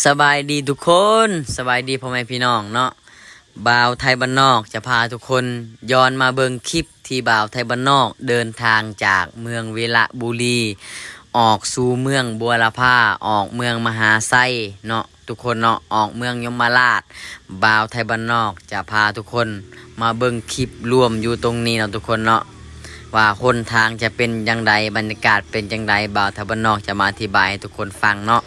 ສະບາຍດີທຸກຄົນ ສະບາຍດີພໍ່ແມ່ພີ່ນ້ອງເນາະ. ບ່າວໄທບ້ານນອກຈະພາທຸກຄົນຍ້ອນມາເບິ່ງຄລິບທີ່ບ່າວໄທບ້ານນອກເດີນທາງຈາກເມືອງເວລະບູລີ ອອກສູ່ເມືອງບົວລະພາ ອອກເມືອງມະຫາໄຊເນາະ ທຸກຄົນເນາະ ອອກເມືອງຍົມມະລາດ. ບ່າວໄທບ້ານນອກຈະພາທຸກຄົນມາເບິ່ງຄລິບລວມຢູ່ຕົງນີ້ເນາະ ທຸກຄົນເນາະ ວ່າຫົນທາງຈະເປັນຈັ່ງໃດ ບັນຍາກາດເປັນຈັ່ງໃດ ບ່າວໄທບ້ານນອກຈະມາອະທິບາຍໃຫ້ທຸກຄົນຟັງເນາະ.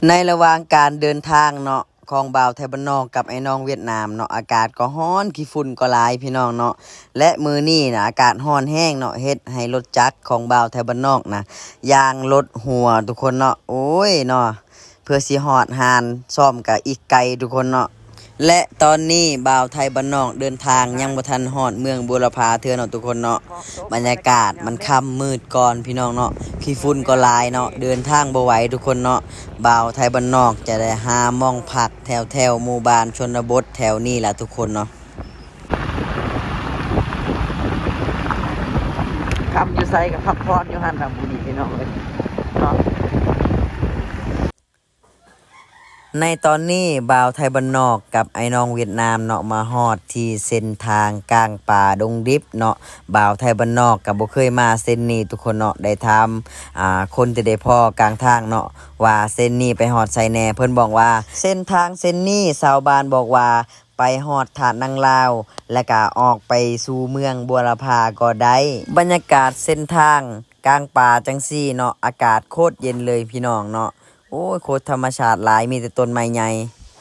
ໃນລະຫວ່າງການເດີນທາງເນາະ ຂອງບ່າວໄທບ້ານນອກກັບໄອ້ນ້ອງຫວຽດນາມເນາະ ອາກາດກໍຮ້ອນ ຂີ້ຝຸ່ນກໍຫຼາຍພີ່ນ້ອງເນາະ ແລະ ມື້ນີ້ນະ ອາກາດຮ້ອນແຮງເນາະ ເຮັດໃຫ້ລົດຈັກຂອງບ່າວໄທບ້ານນອກນະ ຢາງລົດຮົ່ວທຸກຄົນເນາະ. ໂອ້ຍເນາະ ເພື່ອຊິຮອດຮ້ານຊ້ອມກະອີກໄກທຸກຄົນເນາະ. ແລະ ຕອນນີ້ບ່າວໄທບ້ານນອກເດີນທາງຍັງບໍ່ທັນຮອດເມືອງບົວລະພາເທື່ອເນາະ ທຸກຄົນເນາະ. ບັນຍາກາດມັນຄ່ຳມືດກ່ອນພີ່ນ້ອງເນາະ ຂີ້ຝຸ່ນກໍຫຼາຍເນາະ ເດີນທາງບໍ່ໄຫວທຸກຄົນເນາະ. ບ່າວໄທບ້ານນອກຈະໄດ້ຫາໝ່ອງພັກແຖວໆໝູ່ບ້ານຊົນນະບົດແຖວນີ້ລະທຸກຄົນເນາະ. ຄ່ຳຢູ່ໃສກໍພັກຜ່ອນຢູ່ຫັ້ນລະມື້ນີ້ພີ່ນ້ອງເອີຍເນາະ. ໃນຕອນນີ້ບ່າວໄທບ້ານນອກກັບໄອ້ນ້ອງຫວຽດນາມເນາະ ມາຮອດທີ່ເສັ້ນທາງກາງປ່າດົງດິບເນາະ. ບ່າວໄທບ້ານນອກກໍບໍ່ເຄີຍມາເສັ້ນນີ້ທຸກຄົນເນາະ ໄດ້ຖາມ ອ່າ ຄົນທີ່ໄດ້ພໍ້ກາງທາງເນາະ ວ່າເສັ້ນນີ້ໄປຮອດໃສແດ່ ເພິ່ນບອກວ່າເສັ້ນທາງເສັ້ນນີ້ຊາວບ້ານບອກວ່າ ໄປຮອດທາດນາງລາວ ແລະກະອອກໄປສູ່ເມືອງບົວລະພາກໍໄດ້. ບັນຍາກາດເສັ້ນທາງກາງປ່າຈັ່ງຊີ້ເນາະ ອາກາດໂຄດເຢັນເລີຍພີ່ນ້ອງເນາະ. ໂອ້ຍ ໂຄດທຳມະຊາດຫຼາຍ ມີແຕ່ຕົ້ນໄມ້ໃຫຍ່.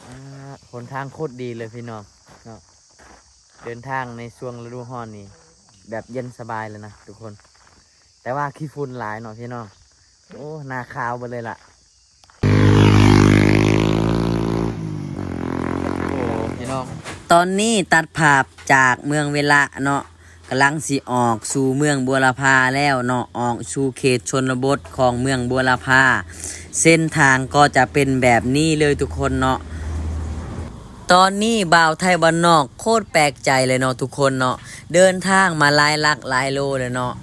ອ່າ ຫົນທາງໂຄດດີເລີຍພີ່ນ້ອງເນາະ ເດີນທາງໃນຊ່ວງລະດູຮ້ອນນີ້ແບບເຢັນສະບາຍເລີຍນະທຸກຄົນ. ແຕ່ວ່າຂີ້ຝຸ່ນຫຼາຍເນາະພີ່ນ້ອງ. ໂອ້ ໜ້າຂາວເບິດເລີຍລະ. ໂອ້ ພີ່ນ້ອງ ຕອນນີ້ຕັດພາບຈາກເມືອງເວລະເນາະ ກຳລັງຊິອອກສູ່ເມືອງບົວລະພາແລ້ວເນາະ ອອກສູ່ເຂດຊົນນະບົດຂອງເມືອງບົວລະພາ. ເສັ້ນທາງກໍຈະເປັນແບບນີ້ເລີຍທຸກຄົນເນາະ. ຕອນນີ້ບ່າວໄທບ້ານນອກໂຄດແປກໃຈເລີຍເນາະທຸກຄົນເນາະ ເດີນທາງມາຫຼາຍຫຼັກຫຼາຍໂລແລ້ວເນາະ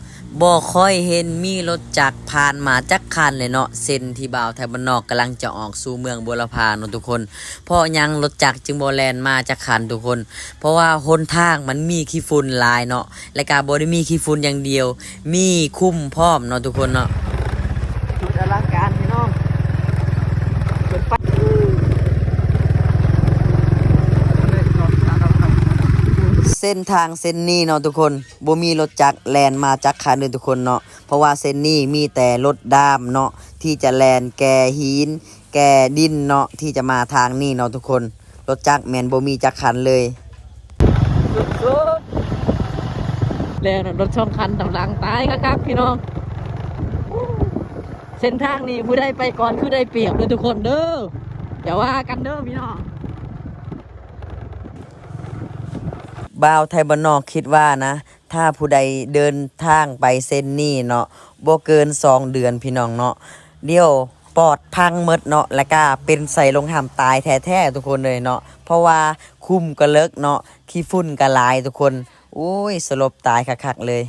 ບໍ່ຄ່ອຍເຫັນມີລົດຈັກຜ່ານມາຈັກຄັນເລີຍເນາະ. ເສັ້ນທີ່ບ່າວໄທບ້ານນອກກຳລັງຈະອອກສູ່ເມືອງບົວລະພາເນາະທຸກຄົນ. ເພາະຫຍັງລົດຈັກຈຶ່ງບໍ່ແລ່ນມາຈັກຄັນທຸກຄົນ? ເພາະວ່າຫົນທາງມັນມີຂີ້ຝຸ່ນຫຼາຍເນາະ ແລະກະບໍ່ໄດ້ມີຂີ້ຝຸ່ນຢ່າງດຽວ ມີຂຸມພ້ອມເນາະທຸກຄົນເນາະ. ສຸດອະລັງການພີ່ນ້ອງ. ເສັ້ນທາງເສັ້ນນີ້ເນາະທຸກຄົນ ບໍ່ມີລົດຈັກແລ່ນມາຈັກຄັນເລີຍທຸກຄົນເນາະ ເພາະວ່າເສັ້ນນີ້ມີແຕ່ລົດດາມເນາະ ທີ່ຈະແລ່ນແກ່ຫີນແກ່ດິນເນາະ ທີ່ຈະມາທາງນີ້ເນາະທຸກຄົນ. ລົດຈັກແມ່ນບໍ່ມີຈັກຄັນເລີຍ. ສຸດໆ ແລ້ວລົດສອງຄັນຕາມຫຼັງ ຕາຍຄັກໆ ພີ່ນ້ອງ. ເສັ້ນທາງນີ້ຜູ້ໃດໄປກ່ອນຄືໄດ້ປຽບເດີທຸກຄົນເດີ ຢ່າວ່າກັນເດີພີ່ນ້ອງ. ບ່າວໄທບ້ານນອກຄິດວ່ານະ ຖ້າຜູ້ໃດເດີນທາງໄປເສັ້ນນີ້ເນາະ ບໍ່ເກີນສອງເດືອນພີ່ນ້ອງເນາະ ດຽວປອດພັງໝົດເນາະ ແລ້ວກະເປັນໄສລົງຫຳຕາຍແທ້ໆ ທຸກຄົນເອີຍເນາະ. ເພາະວ່າຂຸມກະເລິກເນາະ ຂີ້ຝຸ່ນກະຫຼາຍທຸກຄົນ. ໂອ້ຍ ສະຫຼົບຕາຍຄັກໆເລີຍ.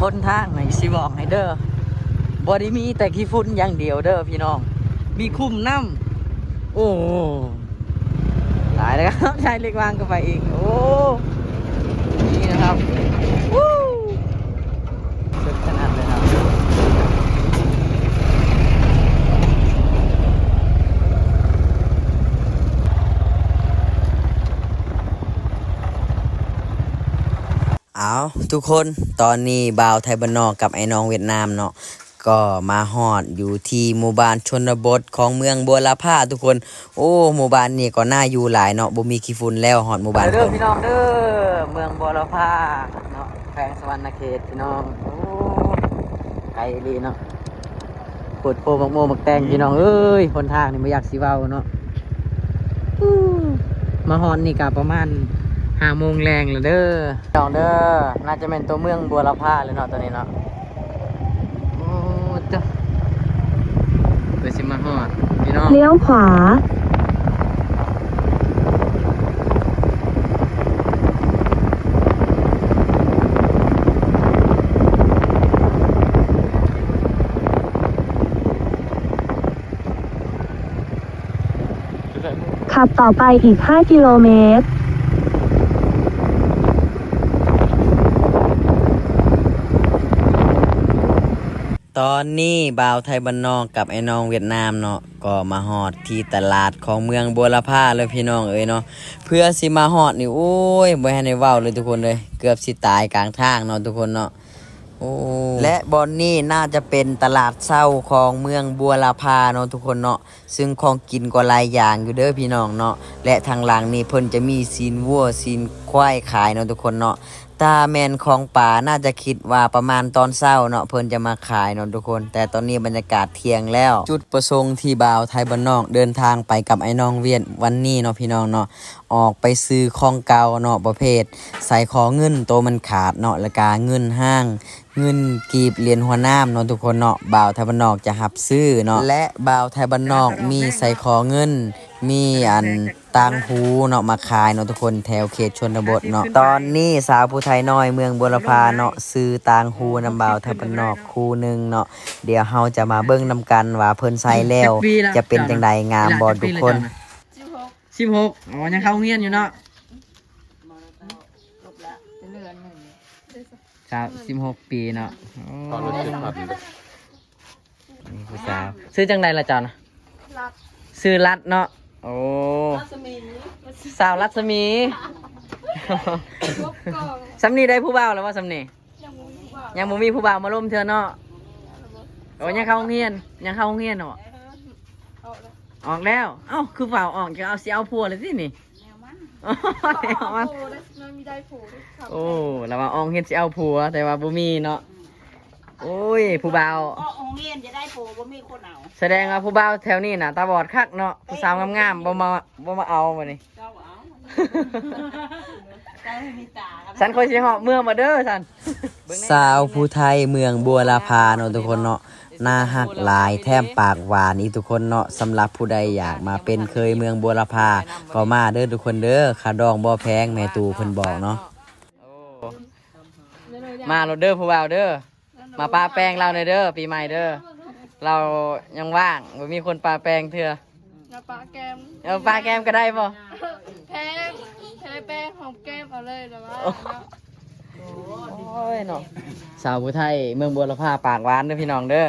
ຫົນທາງນີ້ຊິບອກໃຫ້ເດີ ບໍ່ໄດ້ມີແຕ່ຂີ້ຝຸ່ນຢ່າງດຽວເດີພີ່ນ້ອງ ມີຂຸມນຳ. ໂອ້ ຕາຍແລ້ວຄັບ ໃຊ້ເຫຼັກວາງເຂົ້າໄປອີກ. ໂອ້ ນີ້ນະຄັບ ວູ້ ສຸດຂະໜາດເລີຍຄັບ. ເອົາ ທຸກຄົນ ຕອນນີ້ບ່າວໄທບ້ານນອກກັບໄອ້ນ້ອງຫວຽດນາມເນາະ ກໍມາຮອດຢູ່ທີ່ໝູ່ບ້ານຊົນນະບົດຂອງເມືອງບົວລະພາທຸກຄົນ. ໂອ້ ໝູ່ບ້ານນີ້ກໍໜ້າຢູ່ຫຼາຍເນາະ ບໍ່ມີຂີ້ຝຸ່ນແລ້ວ. ຮອດໝູ່ບ້ານເດີພີ່ນ້ອງເດີ ເມືອງບົວລະພາເນາະ ແຂວງສະຫວັນນະເຂດພີ່ນ້ອງ. ໂອ້ ໄກອີ່ຫຼີເນາະ. ໂພດໂພບັກໂມບັກແຕງ ອືມ ພີ່ນ້ອງເອີຍ ຫົນທາງນີ້ບໍ່ຢາກຊິເວົ້າເນາະ. ມາຮອດນີ້ກະປະມານຫ້າໂມງແລງແລ້ວເດີ ພີ່ນ້ອງເດີ. ໜ້າຈະແມ່ນຕົວເມືອງບົວລະພາແລ້ວເນາະ ຕອນນີ້ເນາະ. ໂອ້ ເຈົ້າ ເພື່ອຊິມາຮອດ ພີ່ນ້ອງ ລ້ຽວຂວາ. ขับต่อไปอีกห้ากิโลเมตร ຕອນນີ້ບ່າວໄທບ້ານນອກກັບໄອ້ນ້ອງຫວຽດນາມເນາະ ກໍມາຮອດທີ່ຕະຫຼາດຂອງເມືອງບົວລະພາແລ້ວພີ່ນ້ອງເອີຍເນາະ. ເພື່ອຊິມາຮອດນີ້ ໂອ້ຍ ບໍ່ທັນໄດ້ເວົ້າເລີຍທຸກຄົນເອີຍ ເກືອບຊິຕາຍກາງທາງເນາະທຸກຄົນເນາະ. ໂອ້ ແລະບ່ອນນີ້ໜ້າຈະເປັນຕະຫຼາດເຊົ້າຂອງເມືອງບົວລະພາເນາະທຸກຄົນເນາະ. ຊຶ່ງຂອງກິນກໍຫຼາຍຢ່າງຢູ່ເດີພີ່ນ້ອງເນາະ ແລະທາງຫຼັງນີ້ເພິ່ນຈະມີຊີ້ນວັວຊີ້ນຄວາຍຂາຍເນາະທຸກຄົນເນາະ. ຖ້າແມ່ນຂອງປາໜ້າຈະຄິດວ່າປະມານຕອນເຊົ້າເນາະ ເພິ່ນຈະມາຂາຍເນາະທຸກຄົນ ແຕ່ຕອນນີ້ບັນຍາກາດທ່ຽງແລ້ວ. ຈຸດປະສົງທີ່ບ່າວໄທບ້ານນອກເດີນທາງໄປກັບໄອ້ນ້ອງຫວຽດວັນນີ້ເນາະພີ່ນ້ອງເນາະ ອອກໄປຊື້ຂອງເກົ່າເນາະ ປະເພດສາຍຄໍເງິນໂຕມັນຂາດເນາະ ແລ້ວກະເງິນຫ້າງ ເງິນກີບ ຫຼຽນຫົວນ້ຳເນາະທຸກຄົນເນາະ ບ່າວໄທບ້ານນອກຈະຮັບຊື້ເນາະ ແລະບ່າວໄທບ້ານນອກມີສາຍຄໍເງິນ ມີອັນຕ່າງຫູເນາະ ມາຂາຍເນາະທຸກຄົນ ແຖວເຂດຊົນນະບົດເນາະ. ຕອນນີ້ສາວຜູ້ໄທນ້ອຍເມືອງບົວລະພາເນາະ ຊື້ຕ່າງຫູນຳບ່າວໄທບ້ານນອກຄູ່ໜຶ່ງເນາະ. ດຽວເຮົາຈະມາເບິ່ງນຳກັນວ່າເພິ່ນໃສ່ແລ້ວຈະເປັນຈັ່ງໃດ ງາມບໍ່ທຸກຄົນ. ສິບຫົກ. ໂອ້ ຍັງເຂົ້າໂຮງຮຽນຢູ່ເນາະ. ສາວ ສິບຫົກປີເນາະ. ໂອ້ ຕອນລະເຈັດພັນເດ້. ນີ້ຜູ້ສາວ ຊື່ຈັ່ງໃດລະເຈົ້ານະ? ລັດ. ຊື່ລັດເນາະ. ໂອ້ ລັດສະໝີ ສາວລັດສະໝີ. ສ່ຳນີ້ໄດ້ຜູ້ບ່າວແລ້ວບໍ່ສ່ຳນີ້? ຍັງບໍ່ມີຜູ້ບ່າວ ຍັງບໍ່ມີຜູ້ບ່າວມາລົມເທື່ອເນາະ. ໂອ້ ຍັງເຂົ້າໂຮງຮຽນ ຍັງເຂົ້າໂຮງຮຽນເນາະ. ອອກແລ້ວ. ເອົ້າ ຄືຟ້າວອອກ ຈະເອົາ ຊິເອົາຜົວແລ້ວຕິນີ້? ແນວມັນ ແນວມັນ. ໂອ້ ລະວ່າອອກໂຮງຮຽນຊິເອົາຜົວ ແຕ່ວ່າບໍ່ມີເນາະ. ໂອ້ຍ ຜູ້ບ່າວ ອອກໂຮງຮຽນຈະໄດ້ຜົວ ບໍ່ມີຄົນເອົາ. ສະແດງວ່າຜູ້ບ່າວແຖວນີ້ໜ້າຕາບອດຄັກເນາະ ຜູ້ສາວງາມໆ ບໍ່ມາ ບໍ່ມາເອົາບັດນີ້. ເຈົ້າເອົາ ເຈົ້າມີຕາ. ຊັ້ນຂ້ອຍຊິເຫາະເມືອງມາເດີຊັ້ນ. ສາວຜູ້ໄທເມືອງບົວລະພາເນາະທຸກຄົນເນາະ ໜ້າຮັກຫຼາຍ ແຖມປາກຫວານອີກທຸກຄົນເນາະ. ສຳລັບຜູ້ໃດຢາກມາເປັນເຂີຍເມືອງບົວລະພາ ກໍມາເດີທຸກຄົນເດີ ຄ່າດອງບໍ່ແພງ ແມ່ຕູ້ເພິ່ນບອກເນາະ. ມາໂລດເດີຜູ້ບ່າວເດີ ມາປະແປ້ງລາວແດ່ເດີ ປີໃໝ່ເດີ. ລາວຍັງວ່າງ ບໍ່ມີຄົນປະແປ້ງເທື່ອ. ມາປະແກ້ມ ເອີ ປະແກ້ມກໍໄດ້ບໍ່? ແພ້ ແພ້ແປ້ງຫອມແກ້ມເອົາເລີຍລະວ່າ. ໂອ້ຍເນາະ ສາວຜູ້ໄທເມືອງບົວລະພາປາກຫວານເດີພີ່ນ້ອງເດີ.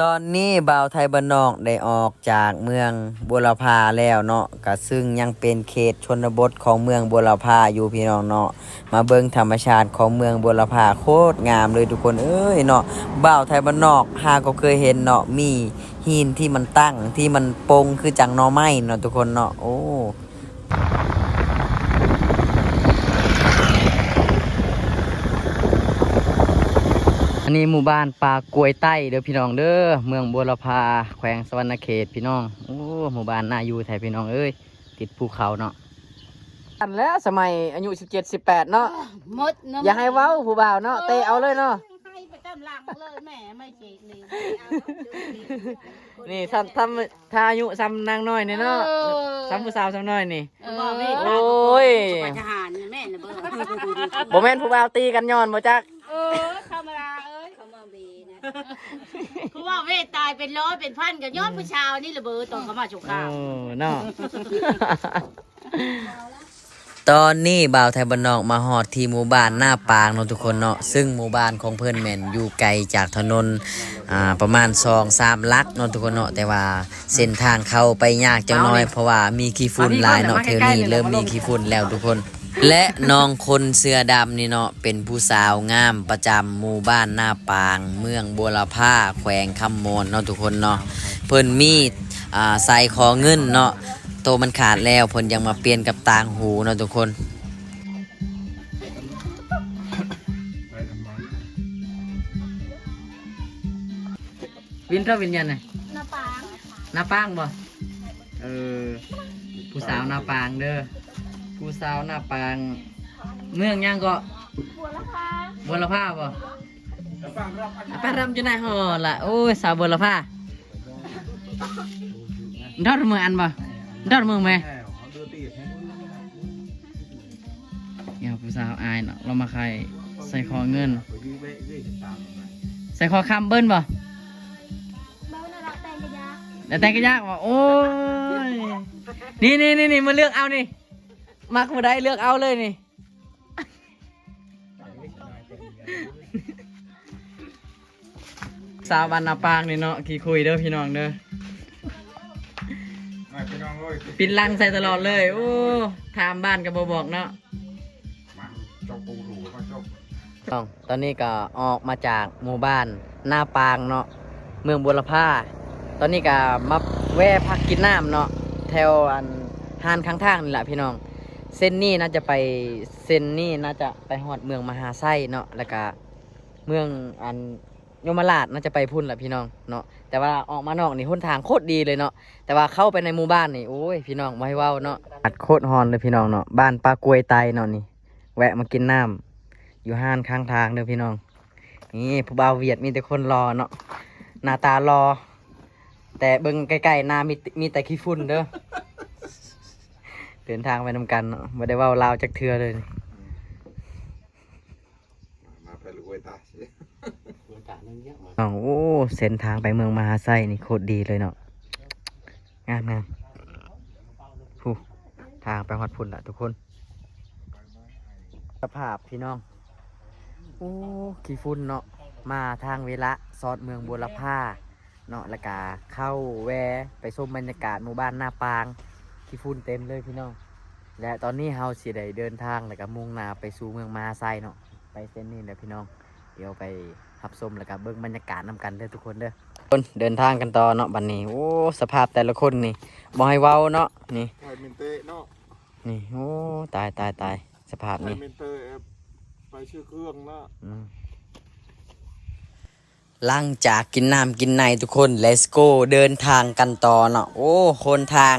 ຕອນນີ້ບ່າວໄທບ້ານນອກໄດ້ອອກຈາກເມືອງບົວລະພາແລ້ວເນາະ ກະຊຶ່ງຍັງເປັນເຂດຊົນນະບົດຂອງເມືອງບົວລະພາຢູ່ພີ່ນ້ອງເນາະ. ມາເບິ່ງທຳມະຊາດຂອງເມືອງບົວລະພາ ໂຄດງາມເລີຍທຸກຄົນເອີຍເນາະ. ບ່າວໄທບ້ານນອກຫາກໍເຄີຍເຫັນເນາະ ມີຫີນທີ່ມັນຕັ້ງ ທີ່ມັນປົ່ງຄືຈັ່ງໜໍ່ໄມ້ເນາະທຸກຄົນເນາະ. ໂອ້ ອັນນີ້ໝູ່ບ້ານປ່າກວຍໃຕ້ເດີພີ່ນ້ອງເດີ ເມືອງບົວລະພາ ແຂວງສະຫວັນນະເຂດພີ່ນ້ອງ. ໂອ້ ໝູ່ບ້ານໜ້າຢູ່ແທ້ພີ່ນ້ອງເອີຍ ຕິດພູເຂົາເນາະ. ອັນແລ້ວສະໄໝອາຍຸສິບເຈັດ ສິບແປດເນາະ ໝົດເນາະ. ຢ່າໃຫ້ເວົ້າຜູ້ບ່າວເນາະ ເອີ ເຕະເອົາເລີຍເນາະ ໃຫ້ປະຈຳຫຼັງເລີຍ. ແໝ່ ໄມ້ເສກນີ້ ນີ້ ຖ້າ ຖ້າ ຖ້າອາຍຸສ່ຳນາງນ້ອຍນີ້ເນາະ ເອີ ສ່ຳຜູ້ສາວສ່ຳນ້ອຍນີ້. ເອີ ໂອ້ຍ ໄປທະຫານແມ່ນເບີ ບໍ່ແມ່ນຜູ້ບ່າວຕີກັນຍ້ອນບໍ່ຈັກ. ເອີ ທຳມະດາເອີຍ ເຂົາມາເບນະ ຜູ້ວ່າເວດຕາຍເປັນຮ້ອຍເປັນພັນກໍຍ້ອນຜູ້ຊາວນີ້ລະເບີ ຕອນເຂົາມາສົງຄາມ. ໂອ້ ເນາະ. ຕອນນີ້ບ່າວໄທບ້ານນອກມາຮອດທີ່ໝູ່ບ້ານນາປາງເນາະທຸກຄົນເນາະ ຊຶ່ງໝູ່ບ້ານຂອງເພິ່ນແມ່ນຢູ່ໄກຈາກຖະໜົນ ອ່າ ປະມານສອງສາມຫຼັກເນາະທຸກຄົນເນາະ ແຕ່ວ່າເສັ້ນທາງເຂົ້າໄປຍາກຈັກໜ້ອຍ ເພາະວ່າມີຂີ້ຝຸ່ນຫຼາຍເນາະ ແຖວນີ້ເລີ່ມມີຂີ້ຝຸ່ນແລ້ວທຸກຄົນ. ແລະນ້ອງຄົນເສື້ອດຳນີ້ເນາະ ເປັນຜູ້ສາວງາມປະຈຳໝູ່ບ້ານນາປາງ ເມືອງບົວລະພາ ແຂວງຄຳມ່ວນເນາະທຸກຄົນເນາະ. ເພິ່ນມີ ອ່າ ສາຍຄໍເງິນເນາະ ໂຕມັນຂາດແລ້ວ ເພິ່ນຍັງມາປ່ຽນກັບຕ່າງຫູເນາະທຸກຄົນ. ວິນເທົ່າວິນຍັນນະ ນາປາງ ນາປາງບໍ່? ເອີ ຜູ້ສາວນາປາງເດີ ຜູ້ສາວນາປາງ. ເມືອງຫຍັງເກາະ? ບົວລະພາ ບົວລະພາບໍ່? ອາປາຣຳຢູ່ໃນຫໍລະ. ໂອ້ຍ ສາວບົວລະພາ ດອດເມືອງອັນບໍ່? ດອດເມືອງແມ່. ເອີ ຜູ້ສາວອາຍເນາະ ລາວມາຂາຍສາຍຄໍເງິນ ສາຍຄໍຄຳເບິ່ນບໍ່? ເບິ່ນນັ້ນລະ ແຕ່ງກະຢາ ແຕ່ ແຕ່ກໍຍາກວ່າ ໂອ້ຍ ນີ້ໆໆໆ ມາເລືອກເອົານີ້ ມັກຜູ້ໃດເລືອກເອົາເລີຍນີ້. ສາວບ້ານນາປາງນີ້ເນາະ ຂີ້ຄຸຍເດີພີ່ນ້ອງເດີ ມາພີ່ນ້ອງເອີຍ ປິ່ນຫຼັງໃສ່ຕະຫຼອດເລີຍ. ໂອ້ ຖາມບ້ານກໍບໍ່ບອກເນາະ ມາເຈົ້າປູ່ຫຼູມາເຈົ້າ. ຕອນນີ້ກໍອອກມາຈາກໝູ່ບ້ານນາປາງເນາະ ເມືອງບົວລະພາ. ຕອນນີ້ກໍມາແວ່ພັກກິນນ້ຳເນາະ ແຖວອັນຮ້ານຂ້າງທາງນີ້ລະພີ່ນ້ອງ. ເສັ້ນນີ້ໜ້າຈະໄປ ເສັ້ນນີ້ໜ້າຈະໄປຮອດເມືອງມະຫາໄຊເນາະ ແລ້ວກະເມືອງອັນຍົມມະລາດໜ້າຈະໄປພຸ້ນລະພີ່ນ້ອງເນາະ. ແຕ່ວ່າອອກມານອກນີ້ຫົນທາງໂຄດດີເລີຍເນາະ ແຕ່ວ່າເຂົ້າໄປໃນໝູ່ບ້ານນີ້ ໂອ້ຍ ພີ່ນ້ອງ ບໍ່ໃຫ້ເວົ້າເນາະ ອາກາດໂຄດຮ້ອນເລີຍພີ່ນ້ອງເນາະ. ບ້ານປ່າກວຍໄຕເນາະນີ້ ແວະມາກິນນ້ຳຢູ່ຮ້ານຂ້າງທາງເດີພີ່ນ້ອງ. ນີ້ຜູ້ບ່າວຫວຽດມີແຕ່ຄົນຫຼໍ່ເນາະ ໜ້າຕາຫຼໍ່ ແຕ່ເບິ່ງໃກ້ໆໜ້າມີ ມີແຕ່ຂີ້ຝຸ່ນເດີ. ເດີນທາງໄປນຳກັນເນາະ ບໍ່ໄດ້ເວົ້າລາວຈັກເທື່ອເລີຍ. ມາ ມາໄປລູກເອີຍຕາ ເອີຍຕາ ນ້ອງ ໂອ້ ເສັ້ນທາງໄປເມືອງມະຫາໄຊນີ້ໂຄດດີເລີຍເນາະ ງາມໆ. ຜູ້ ທາງໄປຮອດພຸ້ນລະທຸກຄົນ. ສະພາບພີ່ນ້ອງ ໂອ້ ຂີ້ຝຸ່ນເນາະ ມາທາງເວລະຊອດເມືອງບົວລະພາເນາະ ແລ້ວກະເຂົ້າແວ່ໄປຊົມບັນຍາກາດໝູ່ບ້ານນາປາງ ຂີ້ຝຸ່ນເຕັມເລີຍພີ່ນ້ອງ. ແລະຕອນນີ້ເຮົາຊິໄດ້ເດີນທາງ ແລ້ວກະມຸ່ງໜ້າໄປສູ່ເມືອງມະຫາໄຊເນາະ ໄປເສັ້ນນີ້ແຫຼະພີ່ນ້ອງ. ດຽວໄປຮັບຊົມ ແລ້ວກະເບິ່ງບັນຍາກາດນຳກັນເດີທຸກຄົນເດີ. ຄົນເດີນທາງກັນຕໍ່ເນາະບັດນີ້. ໂອ້ ສະພາບແຕ່ລະຄົນນີ້ບໍ່ໃຫ້ເວົ້າເນາະ ນີ້ ໄທເມັນເຕະເນາະ ນີ້. ໂອ້ ຕາຍ ຕາຍ ຕາຍ ສະພາບນີ້ ໄທເມັນເຕະ ໄປຊື້ເຄື່ອງເນາະ ອືມ. ຫຼັງຈາກກິນນ້ຳກິນໃນທຸກຄົນ ເລດສະໂກ ເດີນທາງກັນຕໍ່ເນາະ. ໂອ້ ຫົນທາງ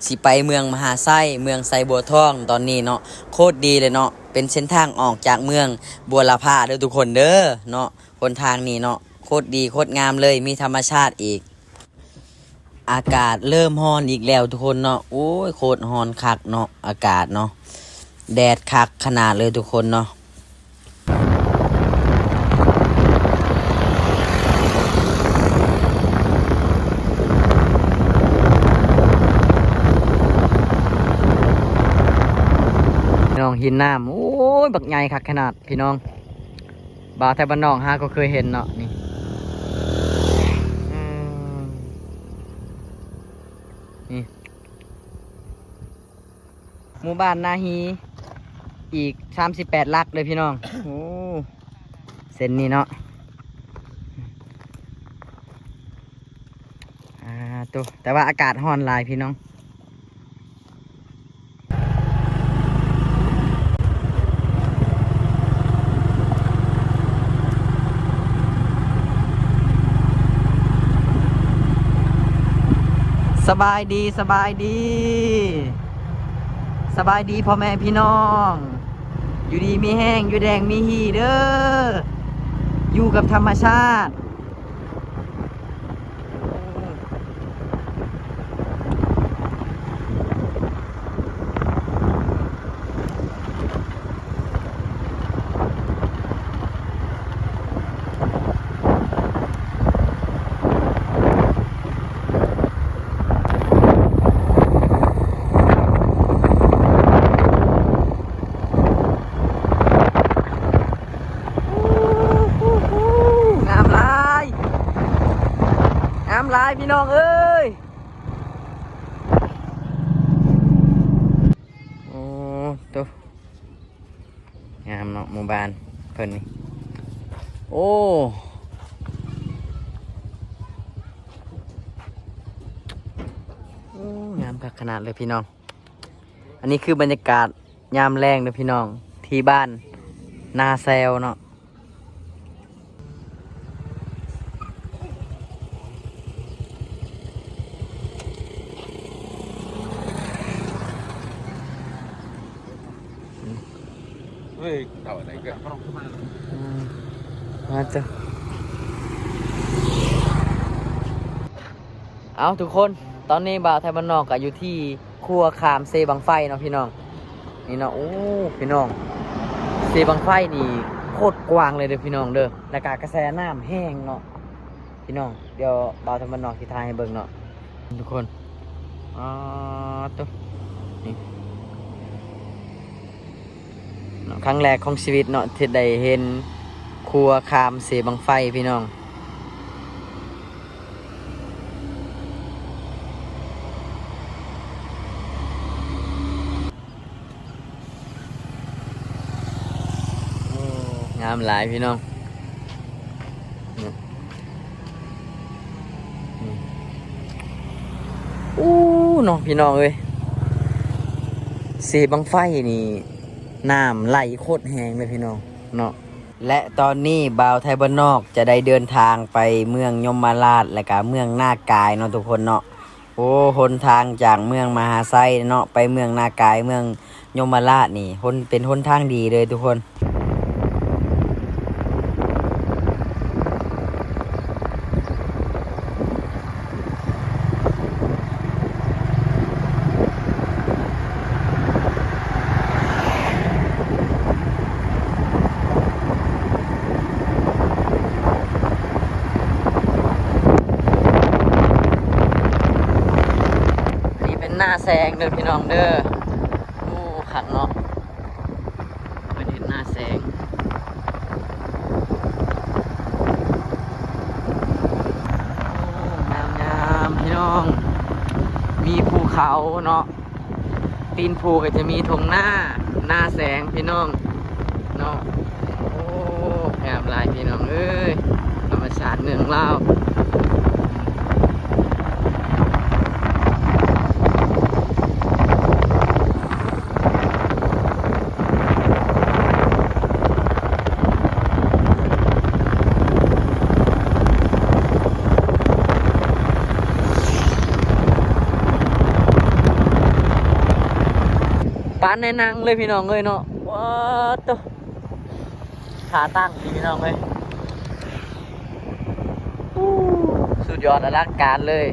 ຊິໄປເມືອງມະຫາໄຊ ເມືອງໄຊບົວທອງຕອນນີ້ເນາະ ໂຄດດີເລີຍເນາະ. ເປັນເສັ້ນທາງອອກຈາກເມືອງບົວລະພາເດີທຸກຄົນເດີເນາະ. ຫົນທາງນີ້ເນາະ ໂຄດດີໂຄດງາມເລີຍ ມີທຳມະຊາດອີກ. ອາກາດເລີ່ມຮ້ອນອີກແລ້ວທຸກຄົນເນາະ. ໂອ້ຍ ໂຄດຮ້ອນຄັກເນາະ ອາກາດເນາະ ແດດຄັກຂະໜາດເລີຍທຸກຄົນເນາະ. ນ້ອງຫີນນ້ຳ ໂອ້ຍ ບັກໃຫຍ່ຄັກຂະໜາດພີ່ນ້ອງ. ບ່າວໄທບ້ານນອກຫາກໍເຄີຍເຫັນເນາະ ນີ້ ອືມ ນີ້ ໝູ່ບ້ານນາຮີ ອີກສາມສິບແປດຫຼັກເດີພີ່ນ້ອງ. ໂອ້ ເສັ້ນນີ້ເນາະ ອາ ໂຕ ແຕ່ວ່າອາກາດຮ້ອນຫຼາຍພີ່ນ້ອງ. ສະບາຍດີ ສະບາຍດີ ສະບາຍດີພໍ່ແມ່ພີ່ນ້ອງ ຢູ່ດີມີແຮງ ຢູ່ແດງມີຮີເດີ ຢູ່ກັບທຳມະຊາດ. ງາມຫຼາຍ ງາມຫຼາຍພີ່ນ້ອງເອີຍ. ໂອ້ ໂຕ ງາມເນາະ ໝູ່ບ້ານເພິ່ນນີ້. ໂອ້ ໂອ້ ງາມຄັກຂະໜາດເລີຍພີ່ນ້ອງ. ອັນນີ້ຄືບັນຍາກາດຍາມແລງເດີພີ່ນ້ອງ ທີ່ບ້ານນາແຊວເນາະ. ເຮີ້ຍ ເອົາໄດ້ກໍ ອືມ ມາເຈົ້າ. ເອົາ ທຸກຄົນ ຕອນນີ້ບ່າວໄທບ້ານນອກກໍຢູ່ທີ່ຂົວຂ້າມເຊບັ້ງໄຟເນາະພີ່ນ້ອງ. ນີ້ເນາະ ໂອ້ ພີ່ນ້ອງ ເຊບັ້ງໄຟນີ້ໂຄດກວ້າງເລີຍເດີພີ່ນ້ອງເດີ ແລ້ວກະກະແສນ້ຳແຮງເນາະພີ່ນ້ອງ. ດຽວບ່າວໄທບ້ານນອກຊິຖ່າຍໃຫ້ເບິ່ງເນາະ. ທຸກຄົນ ອໍ ໂຕ ນີ້ ເນາະ ຄັ້ງແລກຂອງຊີວິດເນາະ ທີ່ໄດ້ເຫັນຂົວຂ້າມເສບັ້ງໄຟພີ່ນ້ອງ. ໂອ້ ງາມຫຼາຍພີ່ນ້ອງ. ໂອ້ ເນາະ ພີ່ນ້ອງເອີຍ ເສບັ້ງໄຟນີ້ ນ້ຳໄຫຼໂຄດແຮງເລີຍພີ່ນ້ອງເນາະ. ແລະ ຕອນນີ້ບ່າວໄທບ້ານນອກຈະໄດ້ເດີນທາງໄປເມືອງຍົມມະລາດ ແລະກະເມືອງນາກາຍເນາະທຸກຄົນເນາະ. ໂອ້ ຫົນທາງຈາກເມືອງມະຫາໄຊເນາະ ໄປເມືອງນາກາຍ ເມືອງຍົມມະລາດນີ້ ຫົນ ເປັນຫົນທາງດີເລີຍທຸກຄົນ. ອັນນີ້ເປັນໜ້າແຊງເດີພີ່ນ້ອງເດີ. ໂອ້ ຄັກເນາະ ເພິ່ນເຮັດໜ້າແຊງ. ໂອ້ ງາມໆ ພີ່ນ້ອງ ມີພູເຂົາເນາະ. ຕີນພູກໍຈະມີທົ່ງນາ ນາແຊງພີ່ນ້ອງເນາະ. ໂອ້ ງາມຫຼາຍພີ່ນ້ອງເອີຍ ທຳມະຊາດເມືອງລາວ. ປານໃນໜັງເລີຍພີ່ນ້ອງເອີຍເນາະ. ວ້າໂຕ ຂາຕັ້ງນີ້ພີ່ນ້ອງເອີຍ. ໂອ້ ສຸດຍອດອະລັງການເລີຍ.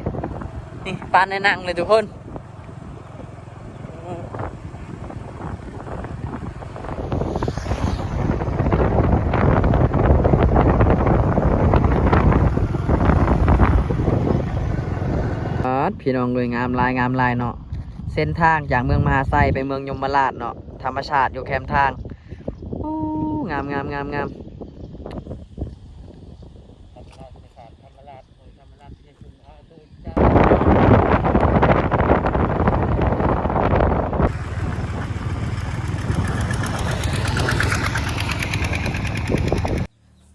ນີ້ປານໃນໜັງເລີຍທຸກຄົນ. ປາດ ພີ່ນ້ອງເອີຍ ງາມຫຼາຍ ງາມຫຼາຍເນາະ. ເສັ້ນທາງຈາກເມືອງມະຫາໄຊໄປເມືອງຍົມມະລາດເນາະ ທຳມະຊາດຢູ່ແຄມທາງ. ໂອ້ ງາມໆໆໆ.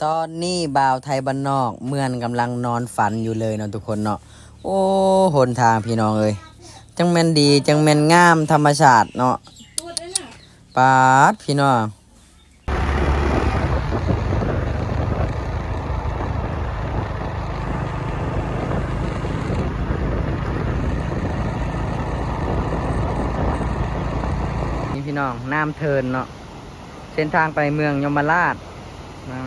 ຕອນນີ້ບ່າວໄທບ້ານນອກເໝືອນກຳລັງນອນຝັນຢູ່ເລີຍເນາະທຸກຄົນເນາະ. ໂອ້ ຫົນທາງພີ່ນ້ອງເອີຍ ຈັ່ງແມ່ນດີ ຈັ່ງແມ່ນງາມ ທຳມະຊາດເນາະ. ປາດ ພີ່ນ້ອງ ນີ້ພີ່ນ້ອງ ນ້ຳເທີນເນາະ ເສັ້ນທາງໄປເມືອງຍົມມະລາດ. ອ່າ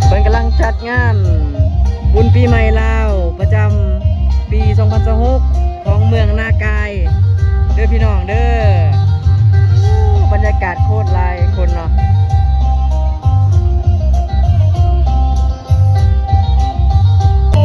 ເພິ່ນກຳລັງຈັດງານບຸນປີໃໝ່ລາວ ປະຈຳປີສອງພັນຊາວຫົກ ຂອງເມືອງນາກາຍເດີພີ່ນ້ອງເດີ. ບັນຍາກາດໂຄດຫຼາຍຄົນເນາະ. ໂອ້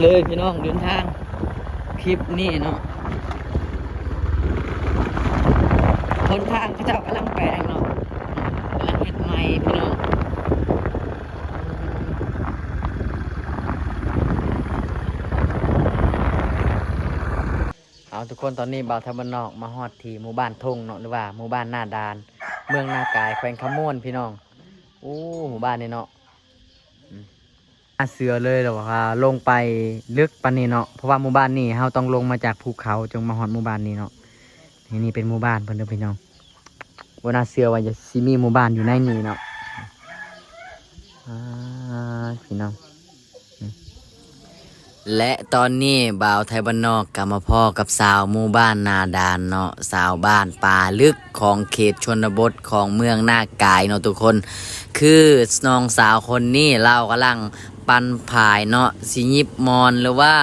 ເລີຍພີ່ນ້ອງ ເດີນທາງ ຄລິບນີ້ເນາະ ຫົນທາງເຂົາເຈົ້າກຳລັງແປງເນາະ ກຳລັງເຮັດໃໝ່ພີ່ນ້ອງ. ເອົາ ທຸກຄົນ ຕອນນີ້ບ່າວໄທບ້ານນອກມາຮອດທີ່ໝູ່ບ້ານທົ່ງເນາະ ຫຼືວ່າໝູ່ບ້ານນາດານ ເມືອງນາກາຍ ແຂວງຄຳມ່ວນ ພີ່ນ້ອງ. ໂອ້ ໝູ່ບ້ານນີ້ເນາະ ອືມ ໜ້າເຊື່ອເລີຍແຫຼະວ່າລົງໄປເລິກປານນີ້ເນາະ ເພາະວ່າໝູ່ບ້ານນີ້ເຮົາຕ້ອງລົງມາຈາກພູເຂົາຈຶ່ງມາຮອດໝູ່ບ້ານນີ້ເນາະ. ນີ້ ນີ້ເປັນໝູ່ບ້ານເພິ່ນເດີພີ່ນ້ອງ ບໍ່ໜ້າເຊື່ອວ່າຈະ ຊິມີໝູ່ບ້ານຢູ່ໃນນີ້ເນາະ. ອ່າ ພີ່ນ້ອງ ແລະ ຕອນນີ້ບ່າວໄທບ້ານນອກກໍມາພໍ້ກັບຊາວໝູ່ບ້ານນາດານເນາະ ຊາວບ້ານປ່າລຶກຂອງເຂດຊົນນະບົດຂອງເມືອງນາກາຍເນາະທຸກຄົນ. ຄືນ້ອງສາວຄົນນີ້ລາວກຳລັງປັ່ນຝາຍເນາະ ຊິຫຍິບໝອນ ຫຼືວ່າ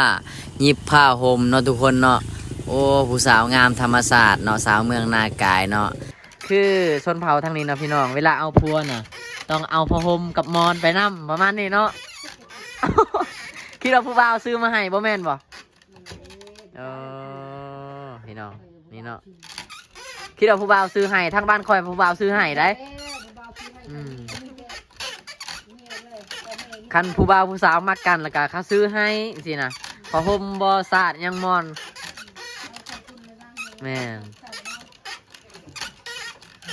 ຫຍິບຜ້າຫົ່ມເນາະທຸກຄົນເນາະ. ໂອ້ ຜູ້ສາວງາມທຳມະຊາດເນາະ ສາວເມືອງນາກາຍເນາະ. ຄືຊົນເຜົ່າທາງນີ້ເນາະພີ່ນ້ອງ ເວລາເອົາຜົວນະ ຕ້ອງເອົາຜ້າຫົ່ມກັບໝອນໄປນຳ ປະມານນີ້ເນາະ. ຄິດວ່າຜູ້ບ່າວຊື້ມາໃຫ້ບໍ່ແມ່ນບໍ່? ເອີ ພີ່ນ້ອງ ນີ້ເນາະ ຄິດວ່າຜູ້ບ່າວຊື້ໃຫ້ ທາງບ້ານຂ້ອຍຜູ້ບ່າວຊື້ໃຫ້ໄດ໋. ອືມ ຄັນຜູ້ບ່າວຜູ້ສາວມັກກັນ ແລ້ວກະເຂົາຊື້ໃຫ້ຊີ້ນະ ຜ້າຫົ່ມບໍ່ ສາດຫຍັງໝອນ ແມ່ນ.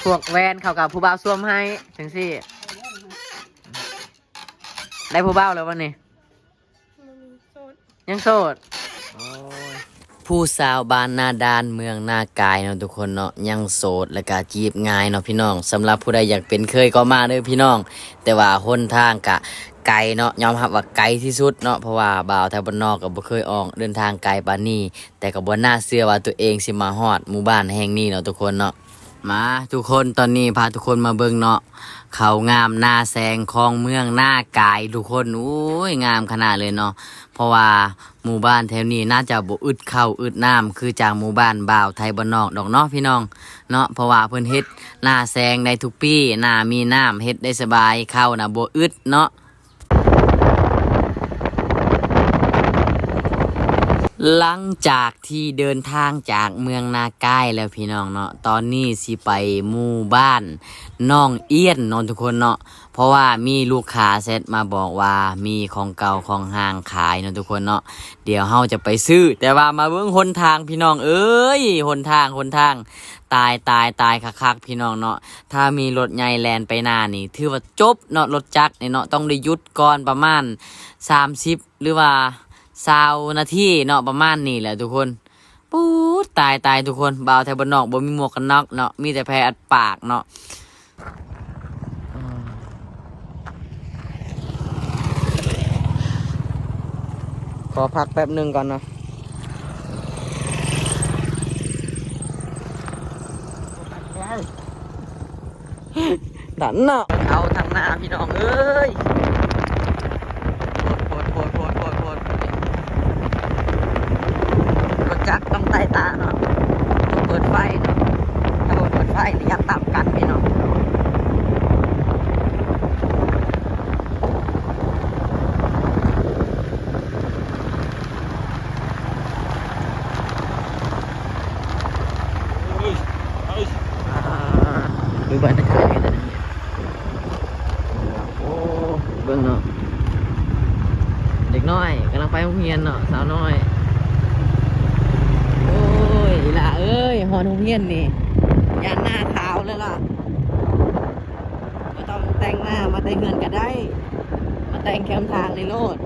ພວກແວ່ນເຂົາກະຜູ້ບ່າວສວມໃຫ້ ຈັ່ງຊີ້. ໄດ້ຜູ້ບ່າວແລ້ວບໍ່ນີ້? ຍັງໂສດ ຍັງໂສດ. ໂອ້ຍ ຜູ້ສາວບ້ານນາດານ ເມືອງນາກາຍເນາະທຸກຄົນເນາະ ຍັງໂສດ ແລ້ວກະຈີບງ່າຍເນາະພີ່ນ້ອງ. ສຳລັບຜູ້ໃດຢາກເປັນເຂີຍກໍມາເດີພີ່ນ້ອງ ແຕ່ວ່າຫົນທາງກະໄກເນາະ ຍອມຮັບວ່າໄກທີ່ສຸດເນາະ ເພາະວ່າບ່າວໄທບ້ານນອກກໍບໍ່ເຄີຍອອກເດີນທາງໄກປານນີ້. ແຕ່ກໍບໍ່ໜ້າເຊື່ອວ່າຕົວເອງຊິມາຮອດໝູ່ບ້ານແຫ່ງນີ້ເນາະທຸກຄົນເນາະ. ມາທຸກຄົນ ຕອນນີ້ພາທຸກຄົນມາເບິ່ງເນາະ ເຂົາງາມນາແຊງຂອງເມືອງນາກາຍທຸກຄົນ. ໂອ້ຍ ງາມຂະໜາດເລີຍເນາະ ເພາະວ່າໝູ່ບ້ານແຖວນີ້ໜ້າຈະບໍ່ອຶດເຂົ້າອຶດນ້ຳຄືຈັ່ງໝູ່ບ້ານບ່າວໄທບ້ານນອກດອກເນາະພີ່ນ້ອງເນາະ ເພາະວ່າເພິ່ນເຮັດນາແຊງໄດ້ທຸກປີ ນາມີນ້ຳ ເຮັດໄດ້ສະບາຍ ເຂົ້ານະບໍ່ອຶດເນາະ. ຫຼັງຈາກທີ່ເດີນທາງຈາກເມືອງນາກາຍແລ້ວພີ່ນ້ອງເນາະ ຕອນນີ້ຊິໄປໝູ່ບ້ານໜອງອຽນເນາະທຸກຄົນເນາະ ເພາະວ່າມີລູກຄ້າແຊັດມາບອກວ່າມີຂອງເກົ່າຂອງຮ້າງຂາຍເນາະທຸກຄົນເນາະ. ດຽວເຮົາຈະໄປຊື້ ແຕ່ວ່າມາເບິ່ງຫົນທາງພີ່ນ້ອງເອີຍ ຫົນທາງ ຫົນທາງ ຕາຍ ຕາຍ ຕາຍຄັກໆ ພີ່ນ້ອງເນາະ. ຖ້າມີລົດໃຫຍ່ແລ່ນໄປໜ້ານີ້ ຖືວ່າຈົບເນາະ ລົດຈັກນີ້ເນາະ ຕ້ອງໄດ້ຢຸດກ່ອນປະມານສາມສິບ ຫຼືວ່າຊາວນາທີເນາະ ປະມານນີ້ແຫຼະທຸກຄົນ. ປູດ ຕາຍ ຕາຍທຸກຄົນ ບ່າວໄທບ້ານນອກບໍ່ມີໝວກກັນນັອກເນາະ ມີແຕ່ແຜ່ອັດປາກເນາະ. ຂໍພັກແປັບໜຶ່ງກ່ອນເນາະ ດັນເນາະ ເອົາທາງໜ້າພີ່ນ້ອງເອີຍ. ໂພດ ໂພດ ໂພດ ໂພດ ໂພດ ໂພດ ລົດຈັກຕ້ອງໄຕ່ຕາເນາະ ຕ້ອງເປີດໄຟເນາະ ຖ້າບໍ່ເປີດໄຟນີ້ຢ້ານຕາມກັນພີ່ນ້ອງ. ອ່າ ເບິ່ງບັນຍາກາດນີ້ ໂອ້ ເບິ່ງເນາະ ເດັກນ້ອຍກຳລັງໄປໂຮງຮຽນເນາະ ສາວນ້ອຍ. ໂອ້ຍ ອີ່ຫຼ້າເອີຍ ຮອດໂຮງຮຽນນີ້ ຢ້ານໜ້າຂາວເລີຍລະ ບໍ່ຕ້ອງແຕ່ງໜ້າ ມາແຕ່ເຮືອນກໍໄດ້ ມາແຕ່ງແຄມທາງນີ້ໂລດ.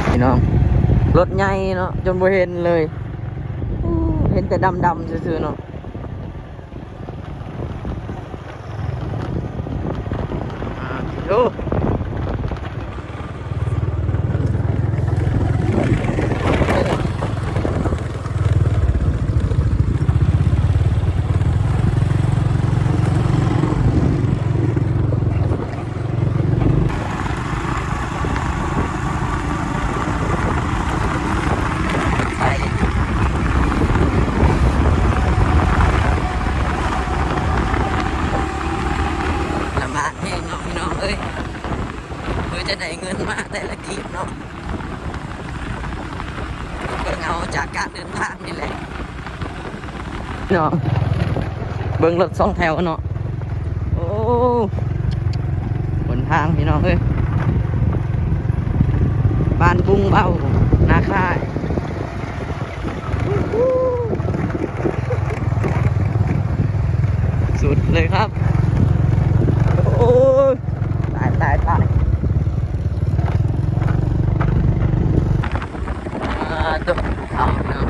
ພີ່ນ້ອງ ລົດໃຫຍ່ເນາະ ຈົນບໍ່ເຫັນເລີຍ ເຫັນແຕ່ດຳໆຊື່ໆເນາະ. ອ່າ ໂອ້ ໄປ ຈະໄດ້ເງິນມາແຕ່ລະກີບເນາະ ເບິ່ງເອົາຈາກການເດີນທາງນີ້ແຫຼະ ເນາະ ເບິ່ງລົດສອງແຖວເນາະ. ໂອ້ ຫົນທາງພີ່ນ້ອງເອີຍ ບ້ານບຸງເບົາ ນາຄາຍ ສຸດເລີຍຄັບ. ໂອ້ຍ ຕາຍ ຕາຍ ຕາຍ ອ່າ ຕົກເຂົາເນາະ.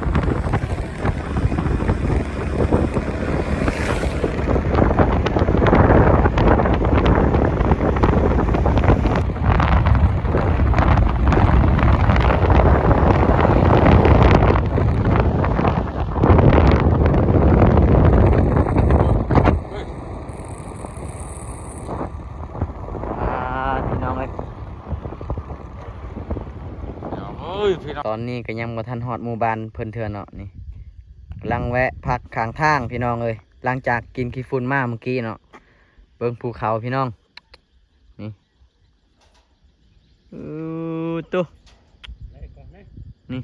ອ່າ ພີ່ນ້ອງເອີຍ ເອີຍ ພີ່ນ້ອງ ຕອນນີ້ກໍຍັງບໍ່ທັນຮອດໝູ່ບ້ານເພິ່ນເທື່ອເນາະ ນີ້ ກຳລັງແວະພັກຂ້າງທາງ ພີ່ນ້ອງເອີຍ ຫຼັງຈາກກິນຂີ້ຝຸ່ນມາເມື່ອກີ້ເນາະ. ເບິ່ງພູເຂົາ ພີ່ນ້ອງ ນີ້ ເອີ ໂຕ ນີ້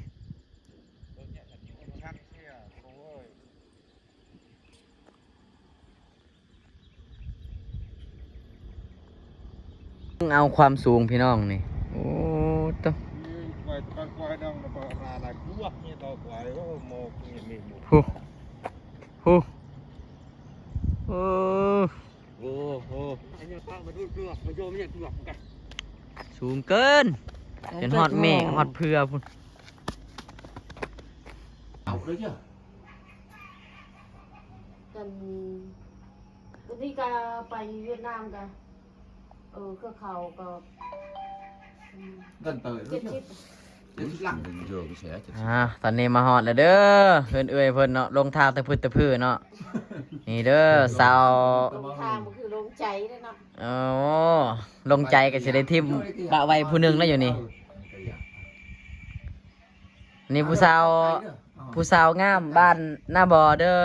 ເອົາຄວາມສູງພີ່ນ້ອງນີ້ ໂອ້ ໂຕ ພຸ ໂອ້ ໂອ້ໂຫ ສູງເກີນ ຈົນຮອດເມກ ຮອດເຜືອພຸ້ນ. ກັນ ບາງທີກໍໄປຫວຽດນາມກໍ ເອີ ເຄືອເຂົາກໍ ອືມ ກັນເຕີ ເຈັດສິບ ເຈັດສິບຫຼັງ ອ່າ ຕອນນີ້ມາຮອດແລ້ວເດີ ເຮືອນເອື້ອຍເພິ່ນເນາະ ລົງທາງຕະພຶດຕະພືເນາະ. ນີ້ເດີ ສາວ ລົງທາງບໍ່ຄືລົງໃຈເດ້ເນາະ. ໂອ້ ລົງໃຈກໍຊິໄດ້ຖິ້ມປະໄວ້ຜູ້ໜຶ່ງແລ້ວຢູ່ນີ້. ນີ້ຜູ້ສາວ ຜູ້ສາວງາມບ້ານນາບໍ່ເດີ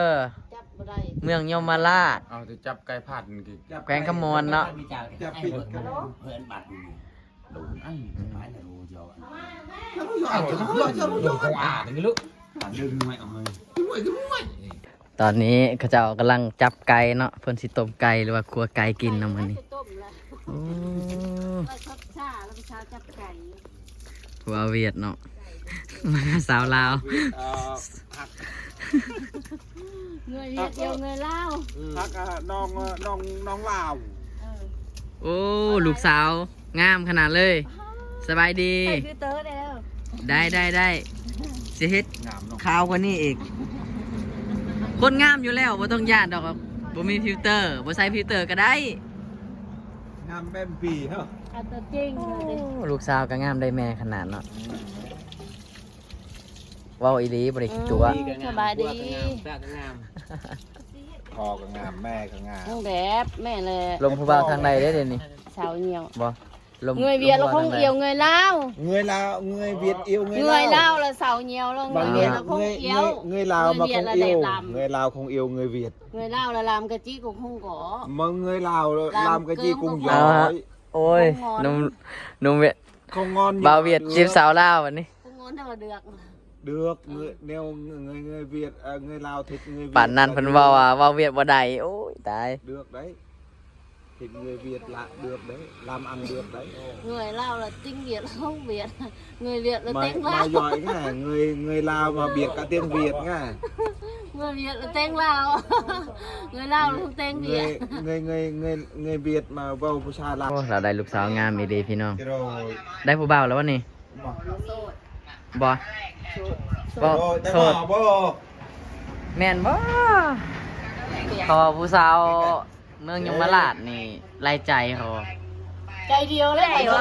ຈັບບໍ່ໄດ້ ເມືອງຍົມມະລາດ ເອົາແຕ່ຈັບໄກ່ພັນ ແຂວງຄຳມ່ວນເນາະ. ຈັບປິດກັນເນາະ ເພື່ອນບັດນີ້ ໂດນອັນ ໄປແລ້ວ ເຈົ້າ ເອົາ ເອົາ ເອົາ ເອົາ ເອົາ ເອົາ ເອົາ ເອົາ ເອົາ ເອົາ ເອົາ ເອົາ ເອົາ ເອົາ ຕອນນີ້ເຂົາເຈົ້າກຳລັງຈັບໄກ່ເນາະ ເພິ່ນຊິຕົ້ມໄກ່ ຫຼືວ່າຂົ້ວໄກ່ກິນເນາະມື້ນີ້. ໂອ້ ຜູ້ບ່າວຫວຽດເນາະ ມາກັບສາວລາວ ເອີ ຮັກ ເງີຍຫວຽດ ເອີ ເງີຍລາວ ຮັກ ນ້ອງ ນ້ອງ ນ້ອງລາວ. ເອີ ໂອ້ ລູກສາວ ງາມຂະໜາດເລີຍ. ສະບາຍດີ ໃສ່ຟິວເຕີແດ່ເດີ. ໄດ້ ໄດ້ ໄດ້ ຊິເຮັດ ງາມເນາະ ຂາວກວ່ານີ້ອີກ. ຄົນງາມຢູ່ແລ້ວ ບໍ່ຕ້ອງຢ້ານດອກ ບໍ່ມີຟິວເຕີ ບໍ່ໃສ່ຟິວເຕີກໍໄດ້. ງາມແບບປີເນາະ ເອົາຕົວຈິງເລີຍ. ໂອ້ ລູກສາວກໍງາມໄດ້ແມ່ຂະໜາດເນາະ. ເວົ້າອີ່ຫຼີ ບໍ່ໄດ້ຂີ້ຕົວະ. ອືມ ສະບາຍດີ. ພໍ່ກໍງາມ ແມ່ກໍງາມ ແບບແມ່ແຫຼະ. ລົມຜູ້ບ່າວທາງໃດເດ້ດຽວນີ້? ສາວຍ່ຽວ ບໍ່ ລົມ ເງີຍຫວຽດລະຄົງອຽວ ເງີຍລາວ ເງີຍລາວ ເງີຍຫວຽດອຽວ ເງີຍລາວ ເງີຍລາວລະສາວຍ່ຽວລະ ບາງເງີຍ ເງີຍລາວລະຄົງອຽວ ເງີຍລາວລະແມ່ນລະໄດ້ລຳ ເງີຍລາວຄົງອຽວ ເງີຍຫວຽດ ເງີຍລາວລະລຳກະຈິກຸງຄົງກໍ ມາເງີຍລາວລະລຳກະຈິກຸງຢອຍ. ໂອ້ຍ ໜຸ່ມ ໜຸ່ມຫວຽດ ຄົງງອນ ບ່າວຫວຽດຈີບສາວລາວບັດນີ້. ຄົງງອນແຕ່ວ່າເດືອກ ເດືອກ ເງີຍ ແນວເງີຍ ເງີຍຫວຽດ ເອີ ເງີຍລາວເທັດເງີຍຫວຽດ ປານນັ້ນເພິ່ນເວົ້າວ່າ ເວົ້າຫວຽດບໍ່ໄດ້. ໂອ້ຍ ຕາຍ ເດືອກໄດ້ ເຮັດເງີຍຫວຽດລະເດືອກໄດ້ ລຳອັນເດືອກໄດ້. ເງີຍລາວລະຕິງຫວຽດ ເຮົາຫວຽດ ເງີຍຫວຽດລະແຕງລາວ ມາຢອຍງ່າຍ ເງີຍ ເງີຍລາວມາຫວຽດກະເຕັງຫວຽດງ່າຍ ເງີຍຫວຽດລະແຕງລາວ ເງີຍລາວລະແຕງຫວຽດ ເງີຍ ເງີຍ ເງີຍ ເງີຍຫວຽດມາເວົ້າພາສາລາວ. ໂອ້ ລາວໄດ້ລູກສາວງາມອີ່ຫຼີພີ່ນ້ອງ. ໄດ້ຜູ້ບ່າວແລ້ວວະນີ້? ບໍ່ ບໍ່ ໂສດ ໂສດ ແມ່ນບໍ່? ເພາະວ່າຜູ້ສາວ ເມືອງຍົມມະລາດນີ້ຫຼາຍໃຈເຂົາ ໃຈດຽວເລີຍ ໃຈດຽວ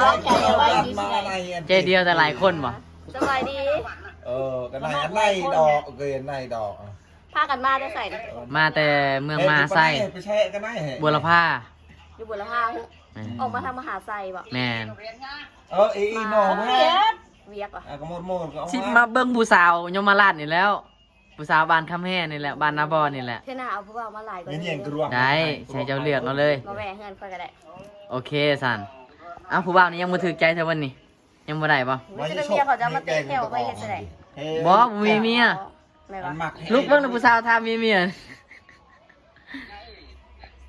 ໃຈດຽວແຕ່ຫຼາຍຄົນບໍ່? ສະບາຍດີ ເອີ ກໍໄດ້ອັນໃດດອກ ເອີ ອັນໃດດອກ ພາກັນມາແຕ່ໃສນະ? ມາແຕ່ເມືອງມະຫາໄຊ ໄປໃສກັນໄດ ບົວລະພາ ຢູ່ບົວລະພາ ອອກມາທາງມະຫາໄຊບໍ່? ແມ່ນ ເອີ ອີ ອີໜອງ ວຽກ ວຽກຫວາ? ອ່ະ ກໍໝົດໆ ຊິມາເບິ່ງຜູ້ສາວຍົມມະລາດນີ້ແລ້ວ. ຜູ້ສາວບ້ານຄຳແຮ່ນີ້ແຫຼະ ບ້ານນາບໍ່ນີ້ແຫຼະ. ເທື່ອໜ້າເອົາຜູ້ບ່າວມາຫຼາຍກວ່ານີ້ ໄດ້ ຊິໃຫ້ເຈົ້າເລືອກເອົາເລີຍ ມາແວ່ເຮືອນຂ້ອຍກໍໄດ້. ໂອເຄຊັ້ນ ເອົ້າ ຜູ້ບ່າວນີ້ຍັງບໍ່ຖືກໃຈເທື່ອວັນນີ້ ຍັງບໍ່ໄດ້ບໍ່? ມີແຕ່ເມຍເຂົາຈະມາເຕະແຂ້ວຂ້ອຍເຮັດຈັ່ງໃດ? ບໍ່ ບໍ່ມີເມຍ. ແມ່ນບໍ່? ລຸກເບິ່ງນະ ຜູ້ສາວຖາມມີເມຍ.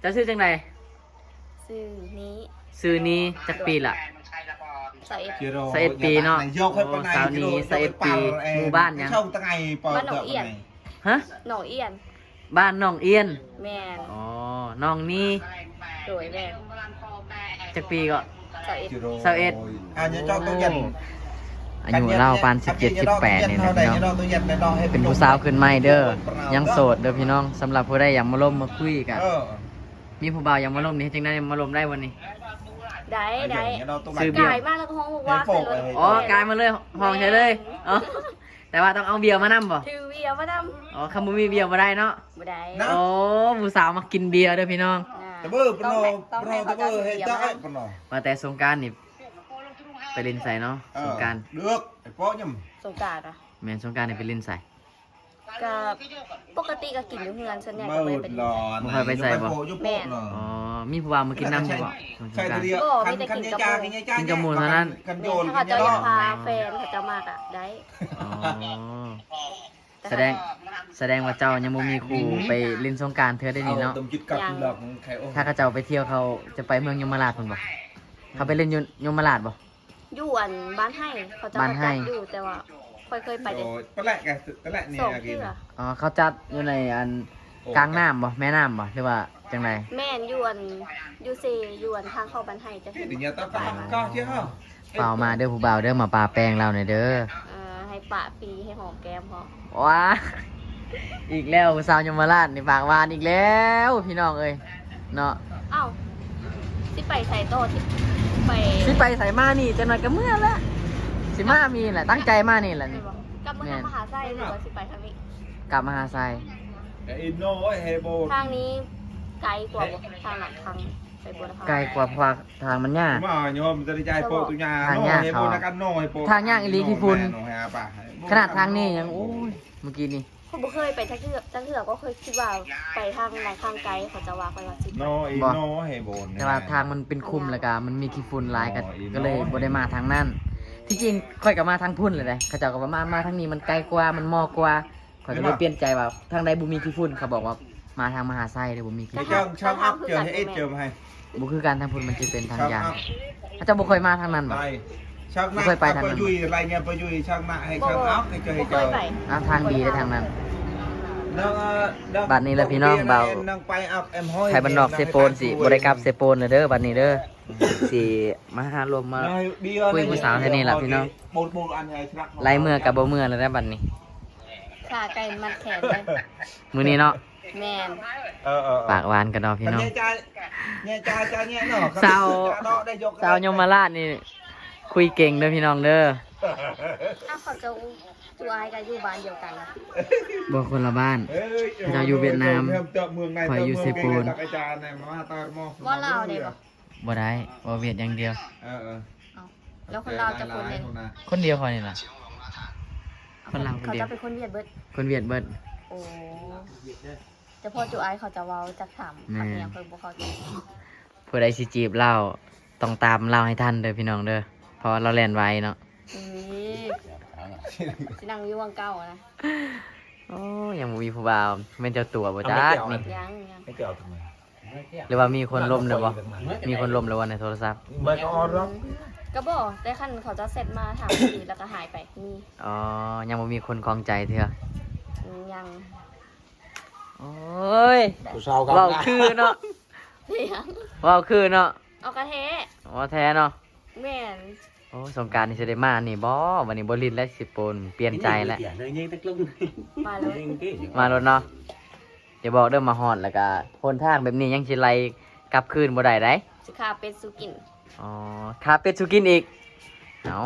ເຈົ້າຊື່ຈັ່ງໃດ? ຊື່ນີ ຊື່ນີ. ຈັກປີລະ? ຊາວເອັດ ຊາວເອັດປີເນາະ. ໂອ້ ສາວນີ ຊາວເອັດປີ ໝູ່ບ້ານຫຍັງ? ບ້ານໜອງອຽນ. ຮະ? ໜອງອຽນ. ບ້ານໜອງອຽນ. ແມ່ນ. ອໍ ນ້ອງນີ. ໂດຍ ແມ່ນ. ຈັກປີເກາະ? ຊາວເອັດ. ຊາວເອັດ. ອາຍຸລາວປານສິບເຈັດ ສິບແປດນີ້ແຫຼະພີ່ນ້ອງ. ເປັນຜູ້ສາວຂຶ້ນໃໝ່ເດີ ຍັງໂສດເດີພີ່ນ້ອງ. ສຳລັບຜູ້ໃດຢາກມາລົມມາຄຸຍກະ ເອີ ມີຜູ້ບ່າວຢາກມາລົມນີ້ ເຮັດຈັ່ງໃດມາລົມໄດ້ບໍ່ນີ້? ໄດ້ ໄດ້. ຊື້ເບຍ ກາຍມາແລ້ວກໍຮ້ອງວ່າໃສ່ລົດ. ອໍ ກາຍມາເລີຍ ຮ້ອງໃສ່ເລີຍ. ແມ່ນ. ອໍ ແຕ່ວ່າຕ້ອງເອົາເບຍມານຳບໍ່? ຖືເບຍມານຳ. ອໍ ຄັນບໍ່ມີເບຍບໍ່ໄດ້ເນາະ. ບໍ່ໄດ້. ໂອ້ ຜູ້ສາວມັກກິນເບຍເດີພີ່ນ້ອງ. ອ່າ ແຕ່ເບີ ປະນອງ ປະນອງ ແຕ່ເບີ ເຮັດໄດ້ປະນອງ. ວ່າແຕ່ສົງການນີ້ໄປຫຼິ້ນໃສເນາະ? ເອີ ສົງການ ເລືອກໄອ້ປ້ອຍຍັງ ສົງການອະ. ແມ່ນ ສົງການນີ້ໄປຫຼິ້ນໃສ? ກະປົກກະຕິກະກິນຢູ່ເຮືອນ ສ່ວນໃຫຍ່ກະບໍ່ໄດ້ໄປຫຼິ້ນ. ບໍ່ຄ່ອຍໄປໃສບໍ່? ແມ່ນ. ອໍ ມີຜູ້ບ່າວມາກິນນຳບໍ່? ບໍ່ ມີແຕ່ກິນກັບໝູ່. ກິນກັບໝູ່ເທົ່ານັ້ນ. ແມ່ນ ຖ້າເຂົາເຈົ້າຢາກພາແຟນເຂົາເຈົ້າມາກະໄດ້. ອໍ ສະແດງ ສະແດງວ່າເຈົ້າຍັງບໍ່ມີຄູ່ໄປຫຼິ້ນສົງການເທື່ອໄດ໋ນີ້ເນາະ. ຍັງ. ຖ້າເຂົາເຈົ້າໄປທ່ຽວ ເຂົາຈະໄປເມືອງຍົມມະລາດພຸ້ນບໍ່? ເຂົາໄປຫຼິ້ນຢູ່ຍົມມະລາດບໍ່? ຢູ່ອັນບ້ານໄຮ່ ເຂົາເຈົ້າ ບ້ານໄຮ່ ຈັດຢູ່ ແຕ່ວ່າຂ້ອຍເຄີຍໄປແຕ່ ໂອ້ຍ ປະແຫຼະກະ ປະແຫຼະນີ້ ສອງເທື່ອ. ອໍ ເຂົາຈັດຢູ່ໃນອັນ ກາງນ້ຳບໍ່? ແມ່ນ້ຳບໍ່? ຫຼືວ່າຈັ່ງໃດ? ແມ່ນ ຢູ່ອັນ ຢູ່ເຊ ຢູ່ອັນທາງເຂົ້າບ້ານໄຮ່ ຈະເຫັນ. ຝາກມາເດີຜູ້ບ່າວເດີ ມາປະແປ້ງລາວແດ່ເດີ. ເອີ ໃຫ້ປະປີ ໃຫ້ຫອມແກ້ມພ້ອມ. ວ້າ ອີກແລ້ວ ຜູ້ສາວຍົມມະລາດນີ້ປາກຫວານອີກແລ້ວ ພີ່ນ້ອງເອີຍເນາະ. ເອົ້າ ຊິໄປໃສຕໍ່? ຊິໄປ ຊິໄປໃສມານີ້ ຈັກໜ່ອຍກໍເມືອແລ້ວ. ຊິມາມີແຫຼະ ຕັ້ງໃຈມານີ້ແຫຼະນີ້. ກັບມາທາງມະຫາໄຊ ຫຼືວ່າຊິໄປທາງນີ້? ກັບມະຫາໄຊ. ທາງນີ້ໄກກວ່າທາງນັ້ນ ທາງໄປບົວລະພາ ໄກກວ່າ ເພາະວ່າທາງມັນຍາກ. ທາງຍາກເຂົາ ທາງຍາກອີ່ຫຼີຂີ້ຝຸ່ນ. ຂະໜາດທາງນີ້ຍັງ ໂອ້ຍ ມື້ກີ້ນີ້ ຂ້ອຍບໍ່ເຄີຍໄປຈັກເທື່ອ ຈັກເທື່ອ ກໍເຄີຍຄິດວ່າໄປທາງນັ້ນທາງໄກ ເຂົາເຈົ້າວ່າ ຂ້ອຍວ່າຊິໄປ. ບໍ່ ແຕ່ວ່າທາງມັນເປັນຂຸມ ແລ້ວກະມັນມີຂີ້ຝຸ່ນຫຼາຍ ກະ ກະເລີຍບໍ່ໄດ້ມາທາງນັ້ນ. ທີ່ຈິງຂ້ອຍກະມາທາງພຸ້ນແຫຼະເດ້ ເຂົາເຈົ້າກະວ່າມາ ມາທາງນີ້ມັນໄກກວ່າ ມັນເໝາະກວ່າ. ຂ້ອຍກະເລີຍປ່ຽນໃຈວ່າທາງໃດບໍ່ມີຂີ້ຝຸ່ນ ເຂົາບອກວ່າມາທາງມະຫາໄຊເດີ ບໍ່ມີຂີ້ຝຸ່ນ. ບໍ່ຄືກັນ ທາງພຸ້ນມັນຈະເປັນທາງຢ່າງ. ເຂົາເຈົ້າບໍ່ຄ່ອຍມາທາງນັ້ນບໍ່? ບໍ່ຄ່ອຍໄປທາງນັ້ນບໍ່? ບໍ່ເຄີຍໄປ. ອ້າວ ທາງດີເດ້ທາງນັ້ນ. ບັດນີ້ລະພີ່ນ້ອງ ບ່າວໄທບ້ານນອກເຊໂປນ ຊິບໍ່ໄດ້ກັບເຊໂປນແລ້ວເດີ ບັດນີ້ເດີ. ຊິມາຫາລົມມາຄຸຍຜູ້ສາວແຖວນີ້ລະພີ່ນ້ອງ. ໄລ່ເມືອກະບໍ່ເມືອແລ້ວເດີບັດນີ້. ຂາໄກ່ມັດແຂນເລີຍມື້ນີ້ເນາະ. ແມ່ນ. ເອີໆໆ ປາກຫວານກັນເນາະພີ່ນ້ອງ. ສາວ ສາວຍົມມະລາດນີ້ຄຸຍເກັ່ງເດີພີ່ນ້ອງເດີ. ອ້າວ ເຂົາເຈົ້າ ຈູອ້າຍກະຢູ່ບ້ານດຽວກັນ. ບໍ່ ຄົນລະບ້ານ. ເຂົາເຈົ້າຢູ່ຫວຽດນາມ ຂ້ອຍຢູ່ເຊໂປນ. ເວົ້າລາວໄດ້ບໍ່? ບໍ່ໄດ້ ເວົ້າຫວຽດຢ່າງດຽວ. ເອີໆ ເອົ້າ ແລ້ວຄົນລາວຈັກຄົນເດ? ຄົນດຽວຂ້ອຍນີ້ລະ. ຄົນລາວຄົນດຽວ. ເຂົາເຈົ້າເປັນຄົນຫວຽດເບິດ? ຄົນຫວຽດເບິດ. ໂອ້ ຈະພໍຈູອ້າຍເຂົາຈະເວົ້າຈັກຄຳ. ແມ່ນ. ຄຳອີ່ຫຍັງຂ້ອຍບໍ່ເຂົ້າໃຈ. ຜູ້ໃດຊິຈີບລາວ ຕ້ອງຕາມລາວໃຫ້ທັນເດີພີ່ນ້ອງເດີ ເພາະວ່າລາວແລ່ນໄວເນາະ. ເອີ ຊິນັ່ງຢູ່ຫວ່າງເກົ່ານະ. ໂອ້ ຍັງບໍ່ມີຜູ້ບ່າວ. ແມ່ນເຈົ້າຕົວະບໍ່ຈັກນີ້? ຍັງ ຍັງ. ຫຼືວ່າມີຄົນລົມແລ້ວບໍ່? ມີຄົນລົມແລ້ວບໍ່ໃນໂທລະສັບ? ກະບໍ່ ແຕ່ຄັນເຂົາເຈົ້າແຊັດມາຖາມຊື່ ແລ້ວກະຫາຍໄປ ມີ. ອໍ ຍັງບໍ່ມີຄົນຄອງໃຈເທື່ອ? ອືມ ຍັງ. ໂອ້ຍ ເວົ້າຄືເນາະ. ເວົ້າຄືເນາະ. ເອົາກະແທ້. ເວົ້າແທ້ເນາະ. ແມ່ນ. ໂອ້ ສົງການນີ້ຊິໄດ້ມານີ້ບໍ່? ວັນນີ້ບໍ່ຫຼິ້ນແລ້ວ ຊິໂປນ ປ່ຽນໃຈແລ້ວ. ມາໂລດ ມາໂລດເນາະ. ຢ່າບອກເດີ ມາຮອດແລ້ວກະຫົນທາງແບບນີ້ຍັງຊິໄລ່ກັບຄືນບໍ່ໄດ້ໃດ໋. ຊິຂ້າເປັດສູ່ກິນ. ອໍ ຂ້າເປັດສູ່ກິນອີກ. ເອົາ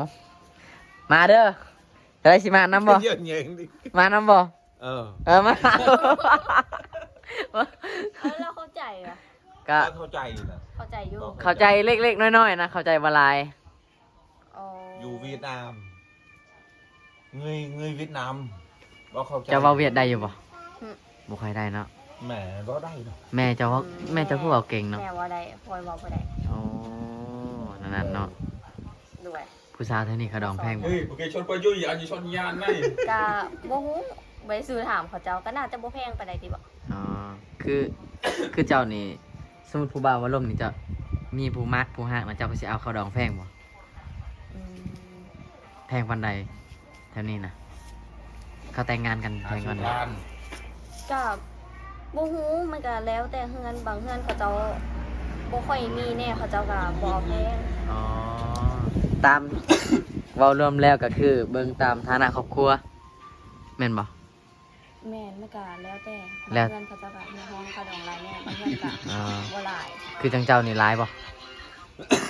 ມາເດີ. ເອີ ຊິມານຳບໍ່? ມານຳບໍ່? ເອີ ເອີ ມາ. ເອີ ລາວເຂົ້າໃຈຫວາ? ກະເຂົ້າໃຈຢູ່ນະ. ເຂົ້າໃຈຢູ່. ເຂົ້າໃຈເລັກໆນ້ອຍໆນະ ເຂົ້າໃຈບໍ່ຫຼາຍ. ອໍ ຢູ່ຫວຽດນາມ ເງີຍ ເງີຍຫວຽດນາມ ບໍ່ເຂົ້າໃຈ. ເຈົ້າເວົ້າຫວຽດໄດ້ຢູ່ບໍ່? ຫຶ ບໍ່ຄ່ອຍໄດ້ເນາະ. ແມ່ເວົ້າໄດ້ເນາະ. ແມ່ເຈົ້າເວົ້າ ອືມ ແມ່ເຈົ້າຄືເວົ້າເກັ່ງເນາະ. ແມ່ເວົ້າໄດ້ ຂ້ອຍເວົ້າບໍ່ໄດ້. ໂອ້ ນັ້ນເນາະ. ໂດຍ. ຜູ້ສາວແຖວນີ້ເຂົາດອງແພງບໍ່? ເຮີ້ຍ ບໍ່ເຄີຍຊົນປະຍຸຍ ອັນນີ້ຊົນຍານໄດ໋. ກະບໍ່ຮູ້ ບໍ່ໄດ້ຊື່ຖາມເຂົາເຈົ້າ ກະໜ້າຈະບໍ່ແພງປານໃດຕິບໍ? ອໍ ຄື ຄືເຈົ້ານີ້ ສົມມຸດຜູ້ບ່າວວ່າລົມນີ້ ເຈົ້າມີຜູ້ມັກຜູ້ຮັກນະ ເຈົ້າກໍຊິເອົາເຂົາດອງແພງບໍ່? ອືມ ແພງປານໃດແຖວນີ້ນະ? ເຂົາແຕ່ງງານກັນແພງປານໃດ? ຫ້າສິບລ້ານ. ກະບໍ່ຮູ້ ມັນກະແລ້ວແຕ່ເຮືອນ ບາງເຮືອນເຂົາເຈົ້າບໍ່ຄ່ອຍມີແດ່ ເຂົາເຈົ້າກະບໍ່ເອົາແພງ. ອໍ ຕາມ ເວົ້າລວມແລ້ວກະຄືເບິ່ງຕາມຖານະຄອບຄົວ ແມ່ນບໍ່? ແມ່ນ ມັນກະແລ້ວແຕ່ ແລ້ວ ບາງເຮືອນເຂົາເຈົ້າກະຮຽກຮ້ອງຄ່າດອງຫຼາຍແດ່ ບາງເຮືອນກະ ອໍ ບໍ່ຫຼາຍ. ຄືຈັ່ງເຈົ້ານີ້ຫຼາຍບໍ່?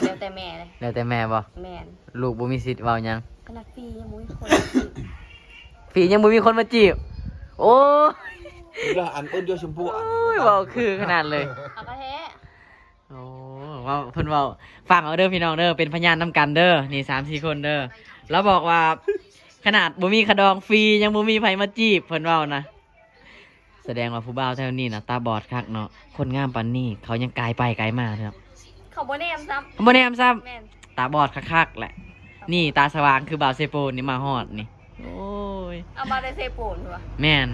ແລ້ວແຕ່ແມ່ເລີຍ. ແລ້ວແຕ່ແມ່ບໍ່? ແມ່ນ. ລູກບໍ່ມີສິດເວົ້າຫຍັງ? ຂະໜາດຟຣີຍັງບໍ່ມີຄົນມາຈີບ ຟຣີຍັງບໍ່ມີຄົນມາຈີບ. ໂອ້ຍ ລະອັນເອີ້ນຢູ່ຊຳປູ ໂອ້ຍ ເວົ້າຄືຂະໜາດເລີຍ. ເອົາກະແທ້. ໂອ້ ເວົ້າ ເພິ່ນເວົ້າ ຟັງເອົາເດີພີ່ນ້ອງເດີ ເປັນພະຍານນຳກັນເດີ ນີ້ສາມສີ່ຄົນເດີ. ລາວບອກວ່າ ຂະໜາດບໍ່ມີຄ່າດອງ ຟຣີຍັງບໍ່ມີໃຜມາຈີບ ເພິ່ນເວົ້ານະ. ສະແດງວ່າຜູ້ບ່າວແຖວນີ້ນະຕາບອດຄັກເນາະ ຄົນງາມປານນີ້ ເຂົາຍັງກາຍໄປກາຍມາເນາະ ເຂົາບໍ່ແນມຊ້ຳ ບໍ່ແນມຊ້ຳ. ແມ່ນ. ຕາບອດຄັກໆແຫຼະ ນີ້ຕາສະຫວ່າງຄືບ່າວເຊໂປນນີ້ມາຮອດນີ້. ໂອ້ຍ ເອົາມາແຕ່ເຊໂປນພຸ້ນຫວາ? ແມ່ນ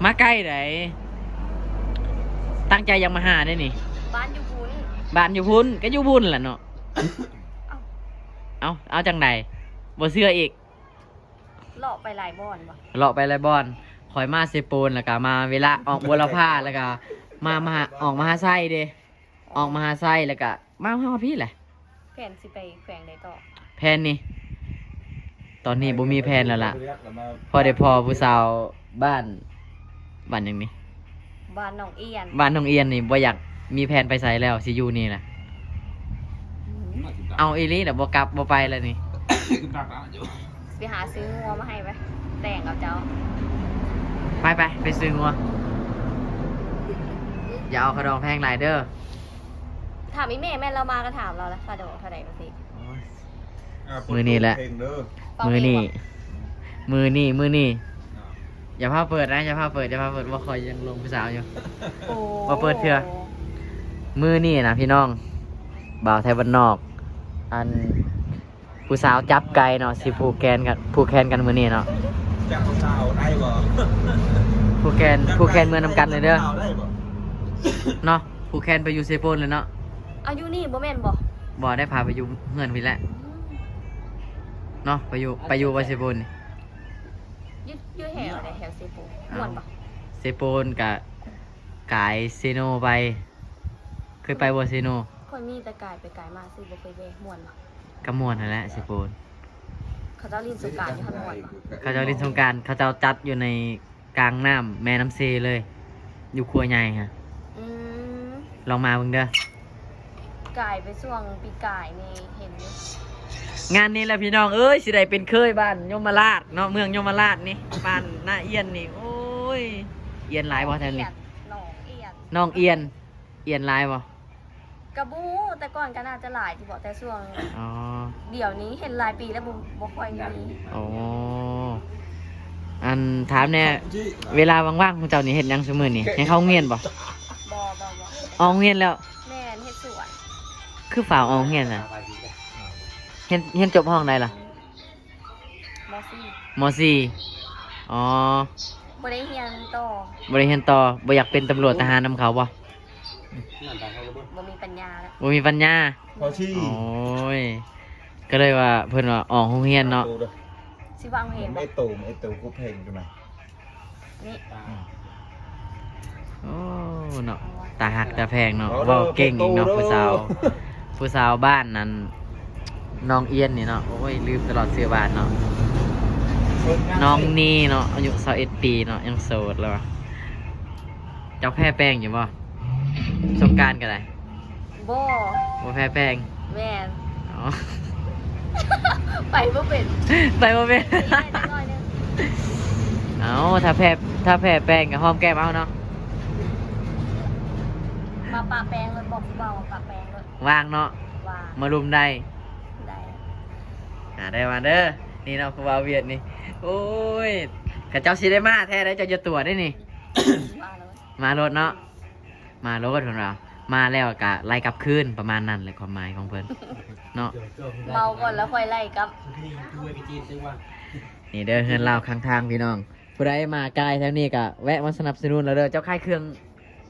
ມາໄກໃດ໋ ຕັ້ງໃຈຢາກມາຫາເດ້ນີ້. ບ້ານຢູ່ພຸ້ນ. ບ້ານຢູ່ພຸ້ນ ກໍຢູ່ພຸ້ນແຫຼະເນາະ. ເອົ້າ ເອົາ ເອົາຈັ່ງໃດ ບໍ່ເຊື່ອອີກ? ເລາະໄປຫຼາຍບ່ອນບໍ່? ເລາະໄປຫຼາຍບ່ອນ ຂ້ອຍມາເຊໂປນ ແລ້ວກະມາເວລາອອກບົວລະພາ ແລ້ວກະມາ ມະຫາ ອອກມະຫາໄຊເດ້ ອອກມະຫາໄຊ ແລ້ວກະມາຮອດພີ້ແຫຼະ. ແຜນຊິໄປແຂວງໃດຕໍ່? ແຜນນີ້ ຕອນນີ້ບໍ່ມີແຜນແລ້ວລະ ພໍໄດ້ພໍ້ຜູ້ສາວບ້ານ ບ້ານຫຍັງນີ້? ບ້ານໜອງອຽນ. ບ້ານໜອງອຽນນີ້ບໍ່ຢາກມີແຜນໄປໃສແລ້ວ ຊິຢູ່ນີ້ແຫຼະ. ເອົາອີ່ຫຼີລະ ບໍ່ກັບບໍ່ໄປແລ້ວນີ້. ໄປຫາຊື້ງົວມາໃຫ້ໄປ ແຕ່ງກັບເຈົ້າ. ໄປໆ ໄປຊື້ງົວ ຢ່າເອົາຄ່າດອງແພງຫຼາຍເດີ. ຖາມອີ່ແມ່ ແມ່ນລາວມາກໍຖາມລາວແຫຼະ ຄ່າດອງເທົ່າໃດວ່າຊີ້. ໂອ້ຍ ອ່າ ມື້ນີ້ແຫຼະ ເປີດເພງເດີ ມື້ນີ້ ມື້ນີ້ ມື້ນີ້ ອ່າ ຢ່າພາເປີດນະ ຢ່າພາເປີດ ຢ່າພາເປີດ ບໍ່ ຂ້ອຍຍັງຫຼົງຜູ້ສາວຢູ່. ໂອ້ ບໍ່ເປີດເທື່ອ. ມື້ນີ້ນະພີ່ນ້ອງ ບ່າວໄທບ້ານນອກ ອັນ ຜູ້ສາວຈັບໄກ່ເນາະ ຊິຜູກແຂນກັນ ຜູກແຂນກັນມື້ນີ້ເນາະ. ຈັບຜູ້ສາວໄດ້ບໍ່? ຜູກແຂນ ຜູກແຂນເມືອນຳກັນເລີຍເດີ ຈັບໄກ່ຜູ້ສາວໄດ້ບໍ່? ເນາະ ຜູກແຂນໄປຢູ່ເຊໂປນເລີຍເນາະ. ເອົາ ຢູ່ນີ້ບໍ່ແມ່ນບໍ່? ບໍ່ໄດ້ ພາໄປຢູ່ເຮືອນພີ້ແຫຼະ ອືມ ເນາະ. ໄປຢູ່ ໄປຢູ່ວ່າເຊໂປນນີ້ ຢູ່ ຢູ່ແຖວໃດ ແຖວເຊໂປນ ມ່ວນບໍ່? ເຊໂປນກະກາຍເຊໂນໄປ ເຄີຍໄປບໍ່ເຊໂນ? ຂ້ອຍມີແຕ່ກາຍໄປກາຍມາຊື່ ບໍ່ເຄີຍແວ່. ມ່ວນບໍ່? ກໍມ່ວນຫັ້ນແຫຼະເຊໂປນ. ເຂົາເຈົ້າຫຼິ້ນສົງການຢູ່ຫັ້ນມ່ວນບໍ່? ເຂົາເຈົ້າຫຼິ້ນສົງການ ເຂົາເຈົ້າຈັດຢູ່ໃນ ກາງນ້ຳແມ່ນ້ຳເຊເລີຍ ຢູ່ຂົວໃຫຍ່ຫັ້ນ. ອືມ ລອງມາເບິ່ງເດີ. ກາຍໄປຊ່ວງປີກາຍນີ້ເຫັນຢູ່. ງານນີ້ແຫຼະພີ່ນ້ອງເອີຍ ຊິໄດ້ເປັນເຄີຍບ້ານຍົມມະລາດເນາະ ເມືອງຍົມມະລາດນີ້ ບ້ານນາອຽນນີ້. ໂອ້ຍ ອຽນຫຼາຍບໍ່ແຖວນີ້? ໜອງອຽນ ໜອງອຽນ ອຽນຫຼາຍບໍ່? ກະບໍ່ຮູ້ ແຕ່ກ່ອນກະໜ້າຈະຫຼາຍຢູ່ບໍ ແຕ່ຊ່ວງ ອໍ ດຽວນີ້ເຫັນຫຼາຍປີແລ້ວ ບໍ່ ບໍ່ຄ່ອຍມີ. ອໍ ອັນ ຖາມແດ່ ເວລາວ່າງໆຂອງເຈົ້ານີ້ເຮັດຫຍັງຊຸມື້ນີ້? ຍັງເຂົ້າໂຮງຮຽນບໍ່? ບໍ່ ບໍ່ ບໍ່ ອອກໂຮງຮຽນແລ້ວ? ແມ່ນ ເຮັດສວນ. ຄືຟ້າວອອກໂຮງຮຽນນະ? ຮຽນ ຮຽນຈົບຫ້ອງໃດລະ? ມໍສີ່ ມໍສີ່ ອໍ ບໍ່ໄດ້ຮຽນຕໍ່. ບໍ່ໄດ້ຮຽນຕໍ່ ບໍ່ຢາກເປັນຕຳຫຼວດທະຫານນຳເຂົາບໍ່? ບໍ່ມີປັນຍາແລ້ວ ບໍ່ມີປັນຍາ. ພໍຊິ ໂອ້ຍ ກໍເລີຍວ່າເພິ່ນວ່າອອກໂຮງຮຽນເນາະ. ຊິວາງເພງບໍ່? ເອໂຕ ເອໂຕ ກູເພງຢູ່ນະ. ນີ້ ອືມ ໂອ້ ເນາະ ຕາຮັກຕາແພງເນາະ ເວົ້າເກັ່ງອີກເນາະ ຜູ້ສາວ ຜູ້ສາວບ້ານນັ້ນ ນ້ອງອຽນນີ້ເນາະ. ໂອ້ຍ ລືມຕະຫຼອດຊື່ບ້ານເນາະ. ນ້ອງນີເນາະ ອາຍຸຊາວເອັດປີເນາະ ຍັງໂສດລະວະ. ເຈົ້າແພ້ແປ້ງຢູ່ບໍ່? ສົງການກໍໄດ້. ບໍ່ ບໍ່ແພ້ແປ້ງ. ແມ່ນ ອໍ ໄປບໍ່ເປັນ ໄປບໍ່ເປັນ. ໄດ້ຈັກໜ້ອຍໜຶ່ງ. ເອົາ ຖ້າແພ້ ຖ້າແພ້ແປ້ງກໍຫອມແກ້ມເອົາເນາະ. ມາປະແປ້ງໂລດ ບອກຜູ້ບ່າວວ່າປະແປ້ງໂລດ. ວ່າງເນາະ ວ່າງ ມາລຸມໄດ້ ໄດ້ ຫາໄດ້ມາເດີ. ນີ້ເນາະ ຜູ້ບ່າວຫວຽດນີ້ ໂອ້ຍ ຂະເຈົ້າຊິໄດ້ມາແທ້ໃດ໋ ເຈົ້າຢ່າຕົວະເດ້ນີ້. ມາໂລດ ມາໂລດເນາະ ມາໂລດເພິ່ນວ່າ. ມາແລ້ວກະໄລ່ກັບຄືນ ປະມານນັ້ນແຫຼະຄວາມໝາຍຂອງເພິ່ນເນາະ. ເມົາກ່ອນແລ້ວຄ່ອຍໄລ່ກັບ. ນີ້ເດີເຮືອນລາວຂ້າງທາງພີ່ນ້ອງ, ຜູ້ໃດມາກາຍແຖວນີ້ກະແວະມາສະໜັບສະໜູນລາວເດີ. ເຈົ້າຂາຍເຄື່ອງ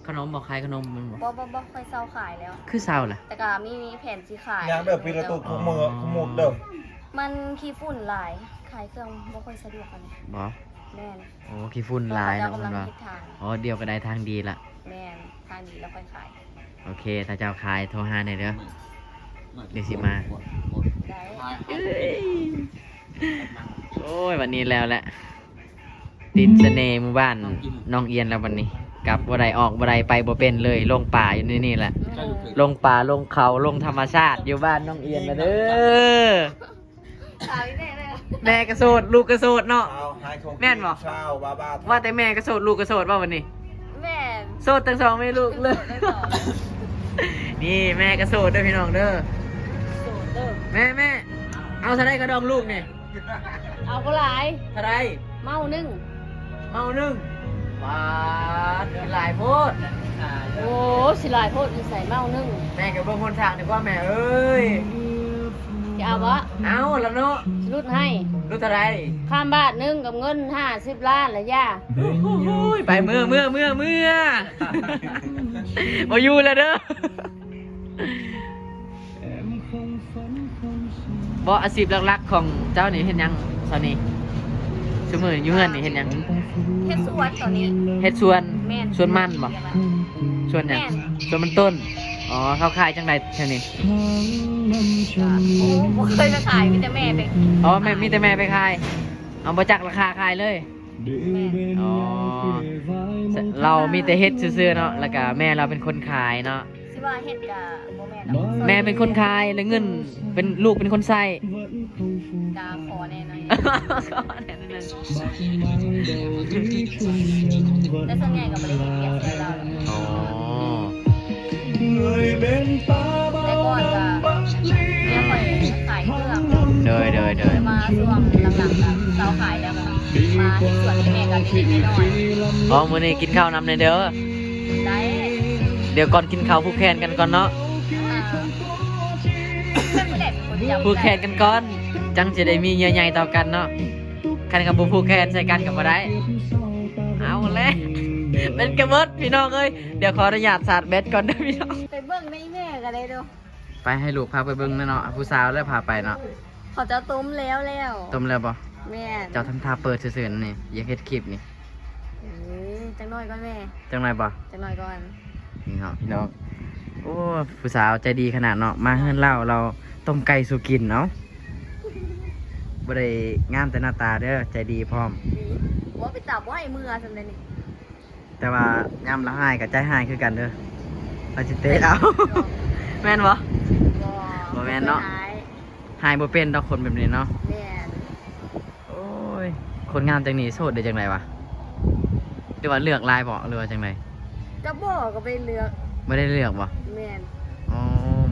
ຂະໜົມບໍ່? ຂາຍຂະໜົມແມ່ນບໍ່? ບໍ່ ບໍ່ ບໍ່ ຂ້ອຍເຊົາຂາຍແລ້ວ. ຄືເຊົາລະ? ແຕ່ກະມີ ມີແຜນຊິຂາຍ. ຍ່າງເດີ ປີລະຕູ ຄຸມມື້ ຄຸມໝູດເດີ. ມັນຂີ້ຝຸ່ນຫຼາຍ ຂາຍເຄື່ອງບໍ່ຄ່ອຍສະດວກປານໃດ. ບໍ່? ແມ່ນ. ໂອ້ ຂີ້ຝຸ່ນຫຼາຍເນາະເພິ່ນວ່າ. ອໍ ດຽວກໍໄດ້ທາງດີລະ. ແມ່ນ ທາງດີແລ້ວຄ່ອຍຂາຍ. ໂອເຄ ຖ້າເຈົ້າຂາຍໂທຫາແດ່ເດີ ດຽວຊິມາ. ໄດ້. ໂອ້ຍ ບັດນີ້ແລ້ວແຫຼະ ຕິດສະເໜ່ໝູ່ບ້ານນ້ອງອຽນແລ້ວບັດນີ້. ກັບບໍ່ໄດ້ ອອກບໍ່ໄດ້ ໄປບໍ່ເປັນເລີຍ. ຫຼົງປ່າຢູ່ໃນນີ້ແຫຼະ. ຫຼົງປ່າ ຫຼົງເຂົາ ຫຼົງທຳມະຊາດ ຢູ່ບ້ານນ້ອງອຽນລະເດີ. ຂາຍແນ່ເລີຍ. ແມ່ກໍໂສດ ລູກກໍໂສດເນາະ. ແມ່ນບໍ່? ວ່າແຕ່ແມ່ກໍໂສດ ລູກກໍໂສດບໍ່ບັດນີ້? ແມ່ນ. ໂສດທັງສອງແມ່ລູກເລີຍ. ນີ້ແມ່ກໍໂສດເດີພີ່ນ້ອງເດີ. ໂສດເດີ. ແມ່ ແມ່ ເອົາເທົ່າໃດກະດອງລູກນີ້? ເອົາບໍ່ຫຼາຍ. ເທົ່າໃດ? ເມົາໜຶ່ງ. ເມົາໜຶ່ງ. ປາດ ຄືຫຼາຍໂພດ. ໂອ້ ຊິຫຼາຍໂພດຢູ່ໃສເມົາໜຶ່ງ. ແມ່ກໍເບິ່ງຫົນທາງດີກວ່າແມ່ເອີຍ. ຈະເອົາບໍ່? ເອົາລະເນາະ. ຫຼຸດໃຫ້. ຫຼຸດເທົ່າໃດ? ຂ້າມບາດໜຶ່ງກັບເງິນຫ້າສິບລ້ານລະຢ່າ. ໂອ້ຍ ໄປ ເມືອ ເມືອ ເມືອ ເມືອ ບໍ່ຢູ່ແລ້ວເດີ. ບໍ່ ອາຊີບຫຼັກໆຂອງເຈົ້ານີ້ເຮັດຫຍັງຊາວນີ້? ຊຸມື້ຢູ່ເຮືອນນີ້ເຮັດຫຍັງ? ເຮັດສວນຕອນນີ້. ເຮັດສວນ? ແມ່ນ. ສວນມັນບໍ່? ສວນຫຍັງ? ແມ່ນ. ສວນມັນຕົ້ນ. ອໍ ເຂົາຂາຍຈັ່ງໃດແຖວນີ້? ໂອ້ ບໍ່ເຄີຍໄປຂາຍ ມີແຕ່ແມ່ໄປ. ອໍ ແມ່ ມີແຕ່ແມ່ໄປຂາຍ. ເອົາ ບໍ່ຈັກລາຄາຂາຍເລີຍ. ແມ່ນ. ອໍ ລາວມີແຕ່ເຮັດຊື່ໆເນາະ ແລ້ວກະແມ່ລາວເປັນຄົນຂາຍເນາະ. ຊິວ່າເຮັດກະບໍ່ແມ່ນດອກ. ແມ່ເປັນຄົນຂາຍ ແລະເງິນເປັນ ລູກເປັນຄົນໃຊ້. ກະຂໍແດ່ໜ້ອຍ. ແຕ່ສ່ວນໃຫຍ່ກໍບໍ່ໄດ້ເຮັດວຽກຊ່ວຍລາວດອກ. ອໍ ແຕ່ກ່ອນກະແມ່ຂ້ອຍຂາຍເຄື່ອງ. ໂດຍ ໂດຍ ໂດຍ. ແຕ່ມາຊ່ວງຫຼັງໆກະເຊົາຂາຍແລ້ວ ມາເຮັດສວນໃຫ້ແມ່ກໍເລັກໆນ້ອຍໆ. ອໍ ມື້ນີ້ກິນເຂົ້ານຳແດ່ເດີ. ໄດ້. ດຽວກ່ອນກິນເຂົ້າຜູກແຂນກັນກ່ອນເນາະ. ອ່າ ຜູ້ໃດເປັນຄົນຈັບ ຜູກແຂນກັນກ່ອນ ຈັ່ງຊິໄດ້ມີເຫຍື່ອໃຍຕໍ່ກັນເນາະ. ຄັນກໍບໍ່ຜູກແຂນໃສ່ກັນກໍບໍ່ໄດ້. ເອົາແຫຼະ ເປັນກະເບິດພີ່ນ້ອງເອີຍ. ດຽວຂໍອະນຸຍາດຊາດແບັດກ່ອນເດີພີ່ນ້ອງ. ໄປເບິ່ງໃນແມ່ກໍໄດ້ເດີ. ໄປ ໃຫ້ລູກພາໄປເບິ່ງແນ່ເນາະ. ຜູ້ສາວແຫຼະພາໄປເນາະ. ເຂົາເຈົ້າຕົ້ມແລ້ວແລ້ວ. ຕົ້ມແລ້ວບໍ່? ແມ່ນ. ເຈົ້າທຳທ່າເປີດຊື່ໆນີ້ ຢາກເຮັດຄລິບນີ້. ເອີ ຈັກໜ້ອຍກ່ອນແມ່. ຈັກໜ້ອຍບໍ່? ຈັກໜ້ອຍກ່ອນ. ນີ້ເນາະພີ່ນ້ອງ. ໂອ້ ຜູ້ສາວໃຈດີຂະໜາດເນາະ. ມາເຮືອນລາວ ລາວຕົ້ມໄກ່ສູ່ກິນ. ເອົ້າ ບໍ່ໄດ້ງາມແຕ່ໜ້າຕາເດີ ໃຈດີພ້ອມ. ບໍ່ ເປັນຕາບໍ່ໃຫ້ເມືອຊັ້ນເດນີ້. ແຕ່ວ່າຍາມລາວຮ້າຍກໍໃຈຮ້າຍຄືກັນເດີ ລາວຊິເຕະເອົາ. ແມ່ນບໍ່? ບໍ່ ບໍ່ແມ່ນເນາະ. ຮ້າຍບໍ່ເປັນດອກຄົນແບບນີ້ເນາະ. ແມ່ນ. ໂອ້ຍ ຄົນງາມຈັ່ງນີ້ໂສດໄດ້ຈັ່ງໃດວະ? ຫຼືວ່າເລືອກຫຼາຍບໍ ຫຼືວ່າຈັ່ງໃດ? ກໍບໍ່ ກໍບໍ່ໄດ້ເລືອກ. ບໍ່ໄດ້ເລືອກບໍ? ແມ່ນ. ອໍ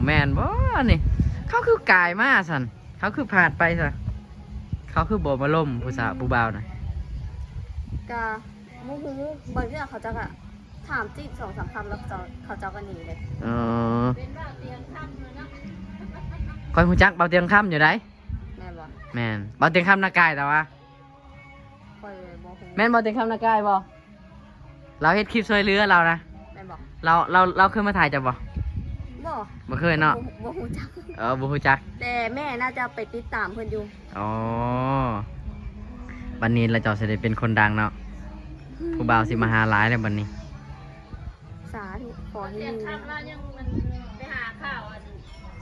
ແມ່ນບໍນີ້? ເຂົາຄືກາຍມາຊັ້ນ ເຂົາຄືພາດໄປຊະ? ເຂົາຄືບໍ່ມາລົມຜູ້ສາວ ຜູ້ບ່າວນະ? ກະ ບໍ່ຮູ້ ບາງເທື່ອເຂົາເຈົ້າກະຖາມຈີບສອງສາມຄຳ ແລ້ວເຂົາເຈົ້າ ເຂົາເຈົ້າກໍໜີເລີຍ. ເອີ ຂ້ອຍຮູ້ຈັກບ່າວຕຽງຄຳຢູ່ໃດ. ແມ່ນບໍ່? ແມ່ນ. ບ່າວຕຽງຄຳນາກາຍ ແຕ່ວ່າ ຂ້ອຍບໍ່ຮູ້. ແມ່ນບ່າວຕຽງຄຳນາກາຍບໍ່? ລາວເຮັດຄລິບຊ່ວຍເຫຼືອລາວນະ. ແມ່ນບໍ່? ລາວ ລາວ ລາວເຄີຍມາຖ່າຍເຈົ້າບໍ່? ບໍ່. ບໍ່ເຄີຍເນາະ. ບໍ່ ບໍ່ຮູ້ຈັກ. ເອີ ບໍ່ຮູ້ຈັກ. ແຕ່ແມ່ໜ້າຈະໄປຕິດຕາມເພິ່ນຢູ່. ອໍ ບັດນີ້ລະເຈົ້າຊິໄດ້ເປັນຄົນດັງເນາະ. ຜູ້ບ່າວຊິມາຫາຫຼາຍແລ້ວບັດນີ້. ສາທຸ ຂໍໃຫ້ມີ. ໄປຫາຂ່າວອັນ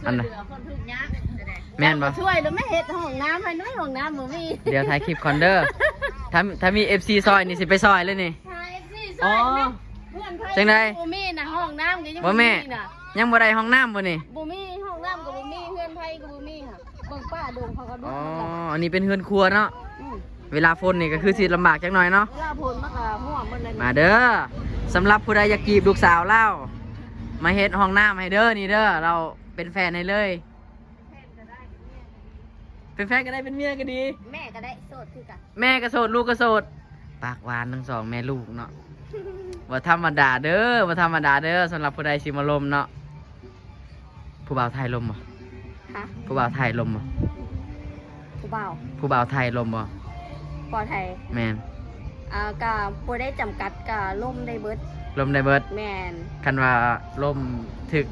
ອັນ ຊ່ວຍເຫຼືອຄົນທຸກຍາກ. ແມ່ນບໍ່? ຊ່ວຍແລ້ວ ມາເຮັດຫ້ອງນ້ຳໃຫ້ໜ້ອຍ ຫ້ອງນ້ຳບໍ່ມີ. ດຽວຖ່າຍຄລິບກ່ອນເດີ. ຖ້າ ຖ້າມີເອັຟຊີຊ່ອຍນີ້ ຊິໄປຊ່ອຍເລີຍນີ້. ຫາເອັຟຊີຊ່ອຍ. ອໍ ເພື່ອນໃຜ ຈັ່ງໃດ? ບໍ່ມີນະ ຫ້ອງນ້ຳກໍຍັງບໍ່ມີນະ. ຍັງບໍ່ໄດ້ຫ້ອງນ້ຳບໍ່ນີ້? ບໍ່ມີ ຫ້ອງນ້ຳກໍບໍ່ມີ ເຮືອນໃຜກໍບໍ່ມີຫະ. ເບິ່ງປ່າດົງເຂົາກໍດຸ. ອໍ ອັນນີ້ເປັນເຮືອນຄົວເນາະ. ອືມ. ເວລາຝົນນີ້ກໍຄືຊິລຳບາກຈັກໜ້ອຍເນາະ. ເວລາຝົນມັນກໍຮົ່ວໝົດເລີຍ. ມາເດີ ສຳລັບຜູ້ໃດຢາກຈີບລູກສາວລາວ ມາເຮັດຫ້ອງນ້ຳໃຫ້ເດີ ນີ້ເດີ ລາວເປັນແຟນໃຫ້ເລີຍ. ເປັນແຟນກໍໄດ້ ເປັນເມຍກໍດີ. ແມ່ກໍໄດ້ ໂສດຄືກັນ. ແມ່ກໍໂສດ ລູກກໍໂສດ. ປາກຫວານທັງສອງແມ່ລູກເນາະ. ບໍ່ທຳມະດາເດີ ບໍ່ທຳມະດາເດີ ສຳລັບຜູ້ໃດຊິມາລົມເນາະ. ຜູ້ບ່າວຖ່າຍລົມບໍ່? ຮະ? ຜູ້ບ່າວຖ່າຍລົມບໍ່? ຜູ້ບ່າວ ຜູ້ບ່າວຖ່າຍລົມບໍ່? ບໍ່ຖ່າຍ. ແມ່ນ. ອ່າ ກະບໍ່ໄດ້ຈຳກັດ ກະລົມໄດ້ເບິດ. ລົມໄດ້ເບິດ. ແມ່ນ. ຄັນວ່າລົມຖືກ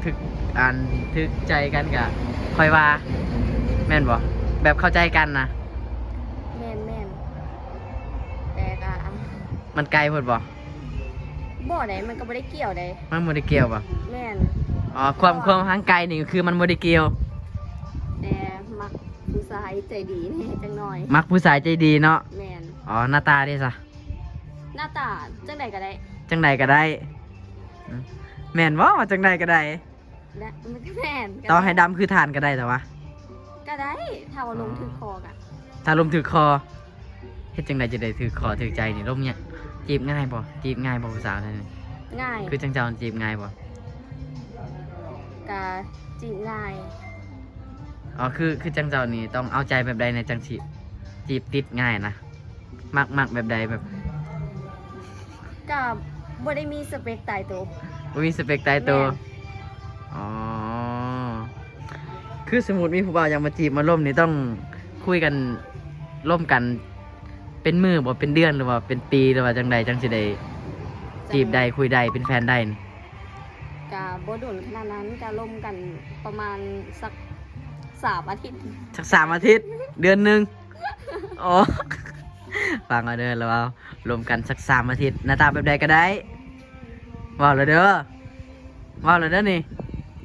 ຖືກ ອັນ ຖືກໃຈກັນກະຄ່ອຍວ່າ ແມ່ນບໍ່? ແບບເຂົ້າໃຈກັນນະ. ແມ່ນໆ ແຕ່ກະ ມັນໄກໂພດບໍ່? ບໍ່ໃດ໋ ມັນກໍບໍ່ໄດ້ກ່ຽວໃດ໋. ມັນບໍ່ໄດ້ກ່ຽວບໍ່? ແມ່ນ. ອໍ ຄວາມ ເພາະວ່າ ຄວາມຫ່າງໄກນີ້ຄືມັນບໍ່ໄດ້ກ່ຽວ ແຕ່ມັກຜູ້ຊາຍໃຈດີແດ່ຈັກໜ້ອຍ. ມັກຜູ້ຊາຍໃຈດີເນາະ. ແມ່ນ. ອໍ ໜ້າຕາເດຊະ? ໜ້າຕາຈັ່ງໃດກໍໄດ້. ຈັ່ງໃດກໍໄດ້. ອືມ ແມ່ນບໍ່ວ່າຈັ່ງໃດກໍໄດ້? ແລະ ມັນກໍແມ່ນ ຕໍ່ໃຫ້ດຳຄືຖ່ານກໍໄດ້ ແຕ່ວ່າ ກໍໄດ້ ຖ້າວ່າລົມຖືກຄໍກະ ຖ້າລົມຖືກຄໍ. ເຮັດຈັ່ງໃດຈະໄດ້ຖືກຄໍຖືກໃຈນີ້? ລົມຍາກ ຈີບງ່າຍບໍ່? ຈີບງ່າຍບໍ່ຜູ້ສາວແນວນີ້? ງ່າຍ. ຄືຈັ່ງເຈົ້າຈີບງ່າຍບໍ່? ກະຈີບງ່າຍ. ອໍ ຄື ຄືຈັ່ງເຈົ້ານີ້ຕ້ອງເອົາໃຈແບບໃດແດ່ຈັ່ງຊິຈີບຕິດງ່າຍນະ? ມັກ ມັກແບບໃດ? ແບບ ກະບໍ່ໄດ້ມີສະເປັກຕາຍໂຕ. ບໍ່ມີສະເປັກຕາຍໂຕ. ແມ່ນ. ອໍ ຄືສົມມຸດມີຜູ້ບ່າວຢາກມາຈີບມາລົມນີ້ ຕ້ອງຄຸຍກັນ ລົມກັນເປັນມື້ບໍ່? ເປັນເດືອນ ຫຼືວ່າເປັນປີ ຫຼືວ່າຈັ່ງໃດ ຈັ່ງຊິໄດ້ຈີບໄດ້ ຄຸຍໄດ້ ເປັນແຟນໄດ້ນີ້? ກະບໍ່ດົນຂະໜາດນັ້ນ ກະລົມກັນປະມານສັກສາມອາທິດ. ສັກສາມອາທິດ ເດືອນໜຶ່ງ. ອໍ ຟັງເອົາເດີ ລາວເວົ້າລົມກັນສັກສາມອາທິດ ໜ້າຕາແບບໃດກໍໄດ້. ເວົ້າແລ້ວເດີ ເວົ້າແລ້ວເດີນີ້.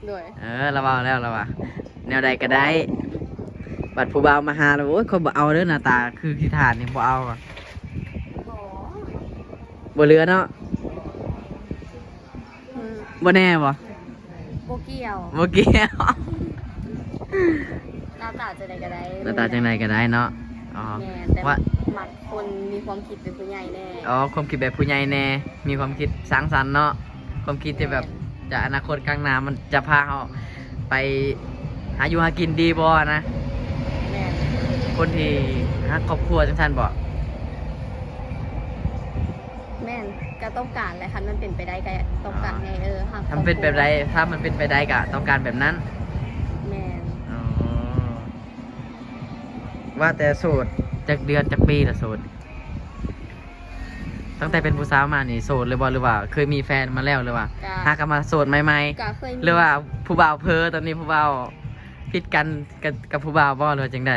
ໂດຍ. ເອີ ລາວເວົ້າແລ້ວ ລາວວ່າແນວໃດກໍໄດ້. ບັດຜູ້ບ່າວມາຫາລາວ ໂອ້ຍ ຂ້ອຍບໍ່ເອົາເດີ ໜ້າຕາຄືຂີ້ທາດນີ້ ບໍ່ເອົາ. ບໍ່ ບໍ່ເຫຼືອເນາະ. ອືມ ບໍ່ແນ່ບໍ່? ບໍ່ກ່ຽວ ບໍ່ກ່ຽວ. ໜ້າຕາຈັ່ງໃດກໍໄດ້ ໜ້າຕາຈັ່ງໃດກໍໄດ້ເນາະ. ອໍ ແມ່ນ ແຕ່ວ່າມັກຄົນມີຄວາມຄິດແບບຜູ້ໃຫຍ່ແດ່. ອໍ ຄວາມຄິດແບບຜູ້ໃຫຍ່ແດ່ ມີຄວາມຄິດສ້າງສັນເນາະ ຄວາມຄິດທີ່ແບບ ແມ່ນ ຈະອະນາຄົດຂ້າງໜ້າ ມັນຈະພາເຮົາໄປຫາຢູ່ຫາກິນດີບໍ່ນະ? ແມ່ນ. ຄົນທີ່ຮັກຄອບຄົວຈັ່ງຊັ້ນບໍ່? ແມ່ນ ກໍຕ້ອງການແຫຼະ ຄັນມັນເປັນໄປໄດ້ກໍຕ້ອງການໃຫ້ ເອີ ຮັກ ຖ້າມັນເປັນໄປໄດ້ ຄອບຄົວ ຖ້າມັນເປັນໄປໄດ້ກໍຕ້ອງການແບບນັ້ນ. ແມ່ນ. ອໍ ວ່າແຕ່ໂສດຈັກເດືອນຈັກປີລະໂສດ? ຕັ້ງແຕ່ເປັນຜູ້ສາວມານີ້ໂສດເລີຍບໍ່ ຫຼືວ່າເຄີຍມີແຟນມາແລ້ວ ຫຼືວ່າ ກໍ ຫາກໍມາໂສດໃໝ່ໆ? ກໍເຄີຍມີ ຫຼືວ່າຜູ້ບ່າວເຜີ ຕອນນີ້ຜູ້ບ່າວຜິດກັນກັບ ກັບຜູ້ບ່າວບໍ່ ຫຼືວ່າຈັ່ງໃດ?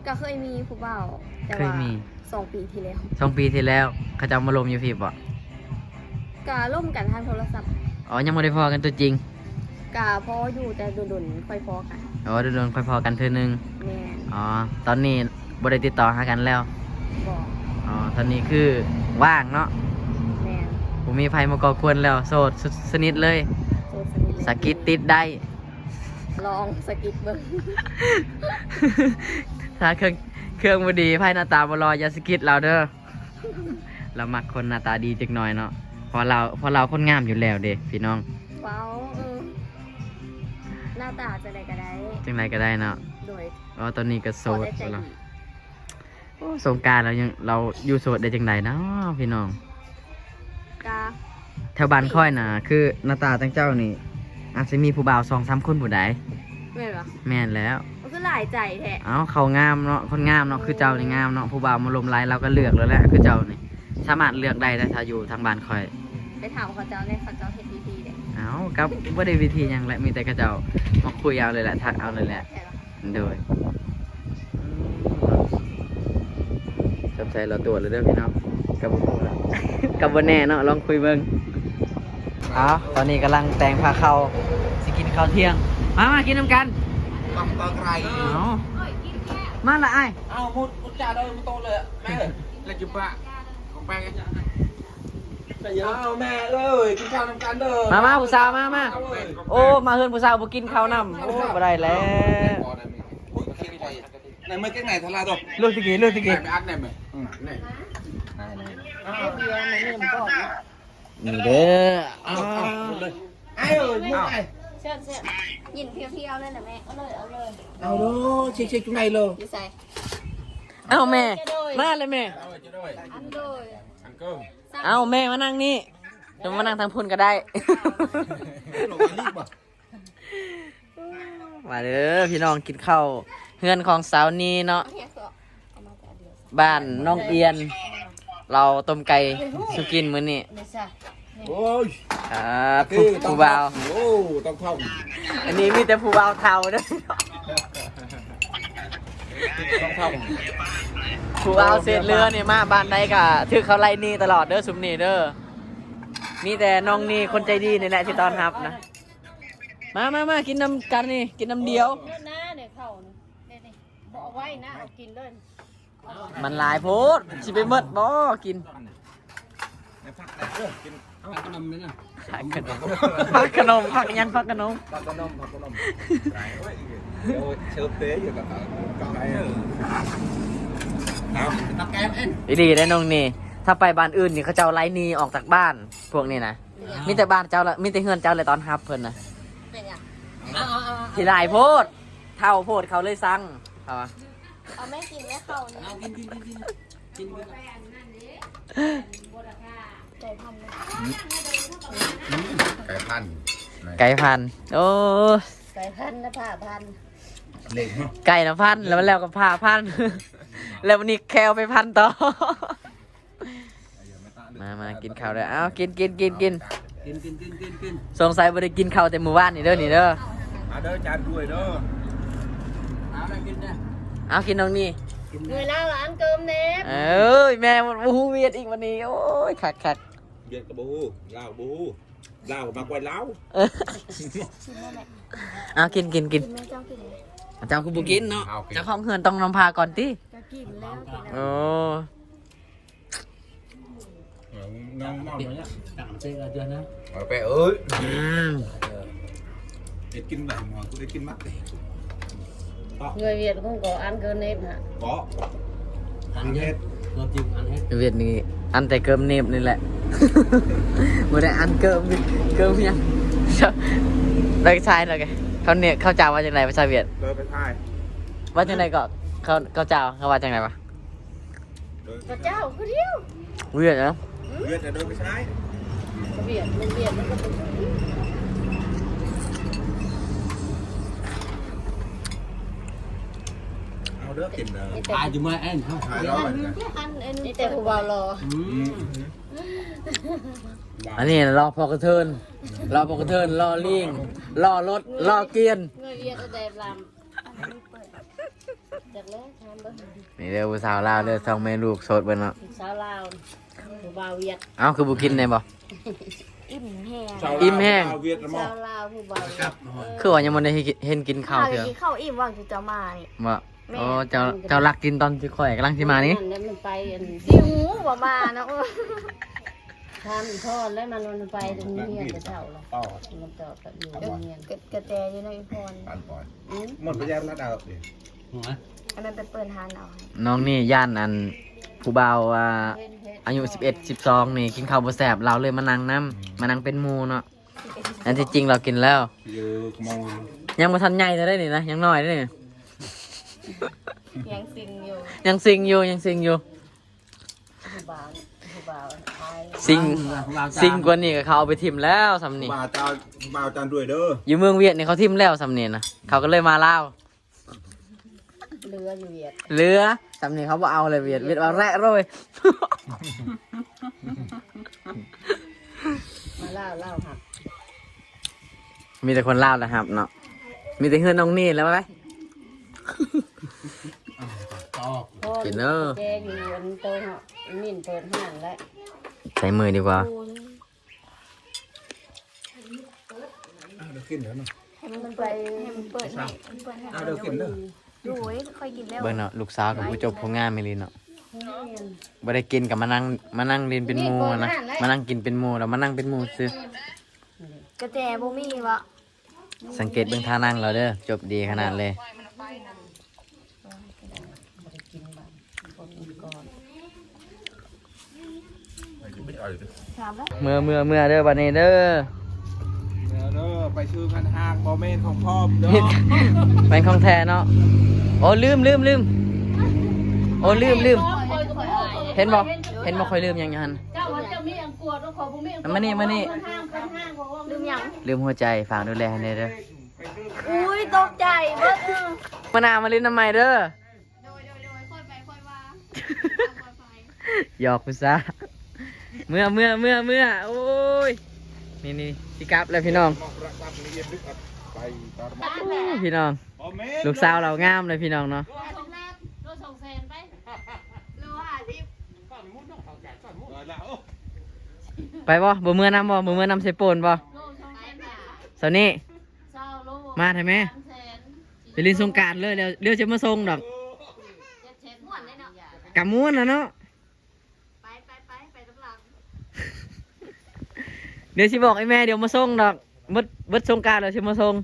ກໍເຄີຍມີຜູ້ບ່າວ ແຕ່ວ່າ ເຄີຍມີ ສອງປີທີ່ແລ້ວ. ສອງປີທີ່ແລ້ວ ເຂົາເຈົ້າມາລົມຢູ່ພີ້ບໍ່? ກະລົມກັນທາງໂທລະສັບ. ອໍ ຍັງບໍ່ໄດ້ພໍ້ກັນຕົວຈິງ? ກະພໍ້ຢູ່ ແຕ່ດົນໆຄ່ອຍພໍ້ກັນ. ອໍ ດົນໆຄ່ອຍພໍ້ກັນເທື່ອໜຶ່ງ. ແມ່ນ. ອໍ ຕອນນີ້ບໍ່ໄດ້ຕິດຕໍ່ຫາກັນແລ້ວ? ບໍ່. ອໍ ຕອນນີ້ຄືວ່າງເນາະ. ແມ່ນ. ບໍ່ມີໃຜມາກໍ່ກວນແລ້ວ ໂສດສະໜິດເລີຍ. ໂສດສະໜິດເລີຍ. ສະກິດຕິດໄດ້. ລອງສະກິດເບິ່ງ. ຖ້າເຄື່ອງ ເຄື່ອງບໍ່ດີ ໃຜໜ້າຕາບໍ່ຫຼໍ່ ຢ່າສະກິດລາວເດີ. ລາວມັກຄົນໜ້າຕາດີຈັກໜ້ອຍເນາະ ເພາະລາວ ເພາະລາວຄົນງາມຢູ່ແລ້ວເດ້ພີ່ນ້ອງ. ເວົ້າ ເອີ ໜ້າຕາຈັ່ງໃດກໍໄດ້ ຈັ່ງໃດກໍໄດ້ເນາະ. ໂດຍ. ອໍ ຕອນນີ້ກໍໂສດ. ໂອ້ ສົງການລາວຍັງ ລາວຢູ່ໂສດໄດ້ຈັ່ງໃດເນາະພີ່ນ້ອງ? ກະ ແຖວບ້ານຂ້ອຍນະ ຄືໜ້າຕາຈັ່ງເຈົ້ານີ້ ອາດຊິມີຜູ້ບ່າວສອງສາມຄົນພຸ້ນໃດ໋. ແມ່ນບໍ່? ແມ່ນແລ້ວ. ມັນຄືຫຼາຍໃຈແທ້. ເອົ້າ ເຂົາງາມເນາະ ຄົນງາມເນາະ. ເອີ ຄືເຈົ້ານີ້ງາມເນາະ ຜູ້ບ່າວມາລົມຫຼາຍ ລາວກໍເລືອກແລ້ວແຫຼະ. ຄືເຈົ້ານີ້ສາມາດເລືອກໄດ້ເດ້ ຖ້າຢູ່ທາງບ້ານຂ້ອຍ. ໄປຖາມເຂົາເຈົ້າແດ່ ເຂົາເຈົ້າເຮັດວິທີເດ້. ເອົ້າ ກໍບໍ່ໄດ້ວິທີຫຍັງແຫຼະ ມີແຕ່ເຂົາເຈົ້າມາຄຸຍເອົາເລີຍແຫຼະ ທັກເອົາເລີຍແຫຼະ. ໂດຍ. ສຳໄສລາວຕົວະແລ້ວເດີພີ່ນ້ອງ. ກໍບໍ່ຮູ້ລະ ກໍບໍ່ແນ່ເນາະ ລອງຄຸຍເບິ່ງ. ເອົາ ຕອນນີ້ກຳລັງແຕ່ງພາເຂົ້າ ຊິກິນເຂົ້າທ່ຽງ. ມາ ມາກິນນຳກັນ. ເອົາ ມາລະອ້າຍ. ເອົາ ມຸດ ມຸດຈາເດີ ມາໂຕເລີຍແມ່ເອີຍ. ແລ້ວຈິບປະຂອງແປ້ງ. ເອົາແມ່ເອີຍ ກິນເຂົ້ານຳກັນເດີ. ມາ ມາ ຜູ້ສາວ ມາ ມາ. ໂອ້ ມາເຮືອນຜູ້ສາວບໍ່ກິນເຂົ້ານຳ ໂອ້ ບໍ່ໄດ້ແລ້ວ. ໃນເມືອງແກ້ງໄນທະລາດອກ ລູກຕະກີ້ ລູກຕະກີ້ ໄປອັດແນ່ແມ່. ອືມ ນີ້ ນີ້ເດີ. ອ້າວ ອ້າຍເອີຍ ໝູອ້າຍ ເຊີນ ເຊີນ. ຍິນພຽວໆເລີຍນະແມ່. ເອົາເລີຍ ເອົາເລີຍ. ເອົາໂລ ຊິ ຊິຈຸງໃດໂລ ຢູ່ໃສ? ເອົາແມ່ ມາເລີຍແມ່. ອັນໂດຍ. ເອົາແມ່ມານັ່ງນີ້ ຈະມານັ່ງທາງພຸ້ນກໍໄດ້. ມາເດີພີ່ນ້ອງ ກິນເຂົ້າເຮືອນຂອງສາວນີເນາະ ບ້ານນ້ອງອຽນ ລາວຕົ້ມໄກ່ສູ່ກິນມື້ນີ້. ໂອ້ຍ ອ່າ ຜູ້ ຜູ້ບ່າວ ໂອ້ ຕ້ອງທ່ອງ ອັນນີ້ມີແຕ່ຜູ້ບ່າວເຖົ້າເດີ ຕ້ອງທ່ອງ ຜູ້ບ່າວເສດເຫຼືອນີ້ ມາບ້ານໃດກໍຖືກເຂົາໄລ່ໜີຕະຫຼອດເດີ ຊຸມນີ້ເດີ. ມີແຕ່ນ້ອງນີຄົນໃຈດີນີ້ແຫຼະທີ່ຕ້ອນຮັບນະ. ມາ ມາ ມາ ກິນນຳກັນນີ້ ກິນນຳດຽວ. ມັນຫຼາຍໂພດ ຊິໄປໝົດບໍ່ກິນ. ຜັກຂະໜົມ ຜັກຂະໜົມ ຜັກຫຍັງ ຜັກຂະໜົມ ຜັກຂະໜົມ ດຽວເຊີບເຕຢູ່ກັບ ອີ່ຫຼີເດ້ນ້ອງນີ ຖ້າໄປບ້ານອື່ນນີ້ ເຂົາເຈົ້າໄລ່ໜີອອກຈາກບ້ານ ພວກນີ້ນະ. ມີແຕ່ບ້ານເຈົ້າລະ ມີແຕ່ເຮືອນເຈົ້າແຫຼະຕ້ອນຮັບເພິ່ນນະ. ເປັນຫຍັງ? ຂີ້ຮ້າຍໂພດ ເຖົ້າໂພດ ເຂົາເລີຍຊັງ ເຂົາວ່າ. ເອົາແມ່ກິນແມ່ເຂົ້ານີ້ ເອົາກິນ ກິນ ກິນ ກິນ ກິນ ກິນ. ໄກ່ພັນ ໄກ່ພັນ ໂອ້ ໄກ່ພັນນະ ຜ້າພັນ ເຫຼັກເນາະ ໄກ່ນະພັນ ແລ້ວ ແລ້ວກໍຜ້າພັນ ແລ້ວວັນນີ້ແຂ້ວໄປພັນຕໍ່. ມາ ມາ ກິນເຂົ້າເດີ. ເອົາ ກິນ ກິນ ກິນ ກິນ ກິນ ກິນ ກິນ ກິນ ກິນ ກິນ. ສົງໄສບໍ່ໄດ້ກິນເຂົ້າແຕ່ມື້ວານນີ້ເດີ ນີ້ເດີ. ມາເດີ ຈານຖ້ວຍເດີ. ເອົາ ໄດ້ກິນເດີ. ເອົາ ກິນນ້ອງນີ ກິນເດີ. ເອີຍ ລາວອັນເກີມແນບ. ເອີຍ ແມ່ບໍ່ຮູ້ຫວຽດອີກວັນນີ້. ໂອ້ຍ ຄັກໆ. ຫວຽດກໍບໍ່ຮູ້ ລາວກໍບໍ່ຮູ້ ລາວກໍມັກໄວ້ລາວ. ເອີ ເອົາ ກິນ ກິນ ກິນ. ເຈົ້າຄືບໍ່ກິນເນາະ? ເຈົ້າຂອງເຮືອນຕ້ອງນຳພາກ່ອນຕິ. ກໍກິນແລ້ວ ໂອ້. ເອົາ ເອົາ ເອົາ ເອົາ ເອົາ ເອົາ ເອົາ ເອົາ ເອົາ ເອົາ ເອົາ ເອົາ ເອົາ ເອົາ ເຮັດກິນໄດ້ໝໍ ເຮັດກິນມັກເດ້. ເງິນຫວຽດຄົງກໍອັນເກີນເນັບຫັ້ນ ເກາະ ອັນເຮັດ ຕົວຈິງອັນເຮັດ. ຫວຽດນີ້ອັນແຕ່ເກີມເນັບນີ້ແຫຼະ ບໍ່ໄດ້ອັນເກີມ ເກີມຫຍັງ. ເລີກຊາຍເລີກ ເຂົາເນຍ ເຂົາເຈົ້າວ່າຈັ່ງໃດພາສາຫວຽດ? ເລີກຊາຍ ວ່າຈັ່ງໃດກໍ ເຂົາ ເຂົາເຈົ້າ ເຂົາວ່າຈັ່ງໃດວະ? ເຂົາເຈົ້າຜູ້ດຽວ ຫວຽດເນາະ ຫວຽດແຕ່ໂດຍໄປໃຊ້ ຫວຽດ ມັນຫວຽດ ມັນກໍເປັນ ເອົາເດີກິນເດີ ຂາຍຢູ່ເມືອງແອນເຮົາ ຂາຍເດີ ມີແຕ່ຜູ້ບ່າວຫຼໍ່ ອືມ ອັນນີ້ລໍພໍ່ກະເທີນ ລໍພໍ່ກະເທີນ ລໍລີງ ລໍລົດ ລໍກຽນ ເງີຍວຽດແບບລຳ. ຈັກແລ້ວ ຖາມເບິ່ງ ນີ້ເດີ ຜູ້ສາວລາວເດີ ສອງແມ່ລູກໂສດເບິດເນາະ ສາວລາວ ຜູ້ບ່າວຫວຽດ. ເອົ້າ ຄືບໍ່ກິນແດ່ບໍ່? ອີ່ມແຮງ ອີ່ມແຮງ ສາວລາວ ຜູ້ບ່າວຫວຽດນະໝໍ ສາວລາວ ຜູ້ບ່າວຫວຽດ ຄືວ່າຍັງບໍ່ໄດ້ເຫັນກິນເຂົ້າເທື່ອ ຫາໄປກິນເຂົ້າອີ່ມຫວ່າງທີ່ເຈົ້າມານີ້ ບໍ່? ແມ່ນ ໂອ້ ເຈົ້າ ເຈົ້າລັກກິນຕອນທີ່ຂ້ອຍກຳລັງຊິມານີ້ ນັ້ນແຫຼະ ມັນໄປອັນ ຊິຮູ້ວ່າມາເນາະ. ຖາມອີ່ພໍ່ແລ້ວ ມັນ ມັນໄປໂຮງຮຽນແຕ່ເຊົ້າລະ ມັນຈອດກັບຢູ່ໂຮງຮຽນ ກະແຕຢູ່ໃນອີ່ພໍ່ ອັນປອຍ ອືມ ໝົດໄປແລ້ວລະດາວ ອັນນັ້ນໄປເປີດຮ້ານເອົາ. ນ້ອງນີ້ຢ້ານອັນຜູ້ບ່າວ ອ່າ ເຫັນ ເຫັນ ອາຍຸສິບເອັດ ສິບສອງນີ້ກິນເຂົ້າບໍ່ແຊບ ລາວເລີຍມານັ່ງນຳ ມານັ່ງເປັນໝູ່ເນາະ. ອັນທີ່ຈິງລາວກິນແລ້ວ ຍັງບໍ່ທັນໃຫຍ່ເທົ່າໃດນີ້ນະ ຍັງນ້ອຍເດ້ນີ້ ຍັງຊິງຢູ່ ຍັງຊິງຢູ່ ຍັງຊິງຢູ່. ຜູ້ບ່າວ ຜູ້ບ່າວ ຊິງ ຊິງກວ່ານີ້ກໍເຂົາເອົາໄປຖິ້ມແລ້ວ ຊ່ຳນີ້ ຜູ້ບ່າວເຈົ້າ ຜູ້ບ່າວຈານດ້ວຍເດີ ຢູ່ເມືອງຫວຽດນີ້ເຂົາຖິ້ມແລ້ວ ຊ່ຳນີ້ນະ ເຂົາກໍເລີຍມາລາວ ເຫຼືອຢູ່ຫວຽດ ເຫຼືອ ຊ່ຳນີ້ເຂົາບໍ່ເອົາເລີຍ ຫວຽດ ຫວຽດວ່າແລະໂລຍ ມາລາວ ລາວຮັບ ມີແຕ່ຄົນລາວລະຮັບເນາະ ມີແຕ່ເຮືອນນ້ອງນີ້ແຫຼະໄປ ກິນເດີ ແກຢູ່ອັນໂຕເນາະ ມິ້ນເປີດຮ້ານແລ້ວ ໃຊ້ມືດີກວ່າ ເອົາ ດຽວກິນແລ້ວເນາະ ໃຫ້ມັນເປີດ ໃຫ້ມັນເປີດ ໃຫ້ມັນເປີດ ເອົາ ດຽວກິນເດີ ໂອ້ຍ ຂ້ອຍກິນແລ້ວ ເບິ່ງເນາະ ລູກສາວກໍຜູ້ຈົບຜູ້ງາມອີ່ຫຼີເນາະ ບໍ່ໄດ້ກິນກໍມານັ່ງ ມານັ່ງຫຼິ້ນເປັນໝູ່ຫັ້ນນະ ມານັ່ງກິນເປັນໝູ່ ແລ້ວມານັ່ງເປັນໝູ່ຊື່ ກະແຕບໍ່ມີວະ ສັງເກດເບິ່ງທ່ານັ່ງລາວເດີ ຈົບດີຂະໜາດເລີຍ ບໍ່ໄດ້ກິນບາດ ບໍ່ກິນກ່ອນ ເມືອ ເມືອ ເມືອເດີ ບາດນີ້ເດີ ເມືອເດີ ໄປຊື້ພັນຫ້າງ ບໍ່ແມ່ນຂອງປອມເດີ ແມ່ນຂອງແທ້ເນາະ ໂອ້ ລືມ ລືມ ລືມ ໂອ້ ລືມ ລືມ ເຫັນບໍ່? ເຫັນບໍ່ ຂ້ອຍລືມຫຍັງຢູ່ຫັ້ນ. ເຈົ້າວ່າເຈົ້າມີອັງກວດ ເອົາ ຂໍບໍ່ມີອັງກວດ ມານີ້ ມານີ້ ເອົາເງິນຫ້າພັນຫ້າ ເອົາເງິນ ລືມຫຍັງ? ລືມຫົວໃຈ ຝາກດູແລໃຫ້ແດ່ເດີ. ອຸ້ຍ ຕົກໃຈເບິດ. ມື້ໜ້າມາຫຼິ້ນນຳໃໝ່ເດີ. ໂດຍ ໂດຍ ໂດຍ ຄ່ອຍໄປຄ່ອຍວ່າ ຕາມປອດໄພ. ຫຍອກຜູ້ສາວ. ເມື່ອ ເມື່ອ ເມື່ອ ເມື່ອ ໂອ້ຍ ນີ້ ນີ້ ຊິກັບແລ້ວພີ່ນ້ອງ. ໂອ້ ພີ່ນ້ອງ ລູກສາວລາວງາມເລີຍພີ່ນ້ອງເນາະ. ໂລສອງແສນໄປ ໂລຫ້າສິບ. ໄປບໍ່? ບໍ່ເມືອນຳບໍ່? ບໍ່ເມືອນຳເຊໂປນບໍ່? ໂລສອງແສນບາດ. ຊາວນີ້ ຊາວໂລ ມາແທ້ແມ. ສາມແສນ ໄປຫຼິ້ນສົງການເລີຍ ດຽວ ດຽວຊິມາສົ່ງດອກ. ເຈັດແສນ ມ່ວນເດ້ເນາະ. ກະມ່ວນລະເນາະ. ໄປ ໄປ ໄປ ໄປນຳຫຼັງ. ດຽວຊິບອກໄອ້ແມ່ ດຽວມາສົ່ງດອກ. ເບິດ ເບິດສົງການແລ້ວຊິມາສົ່ງ.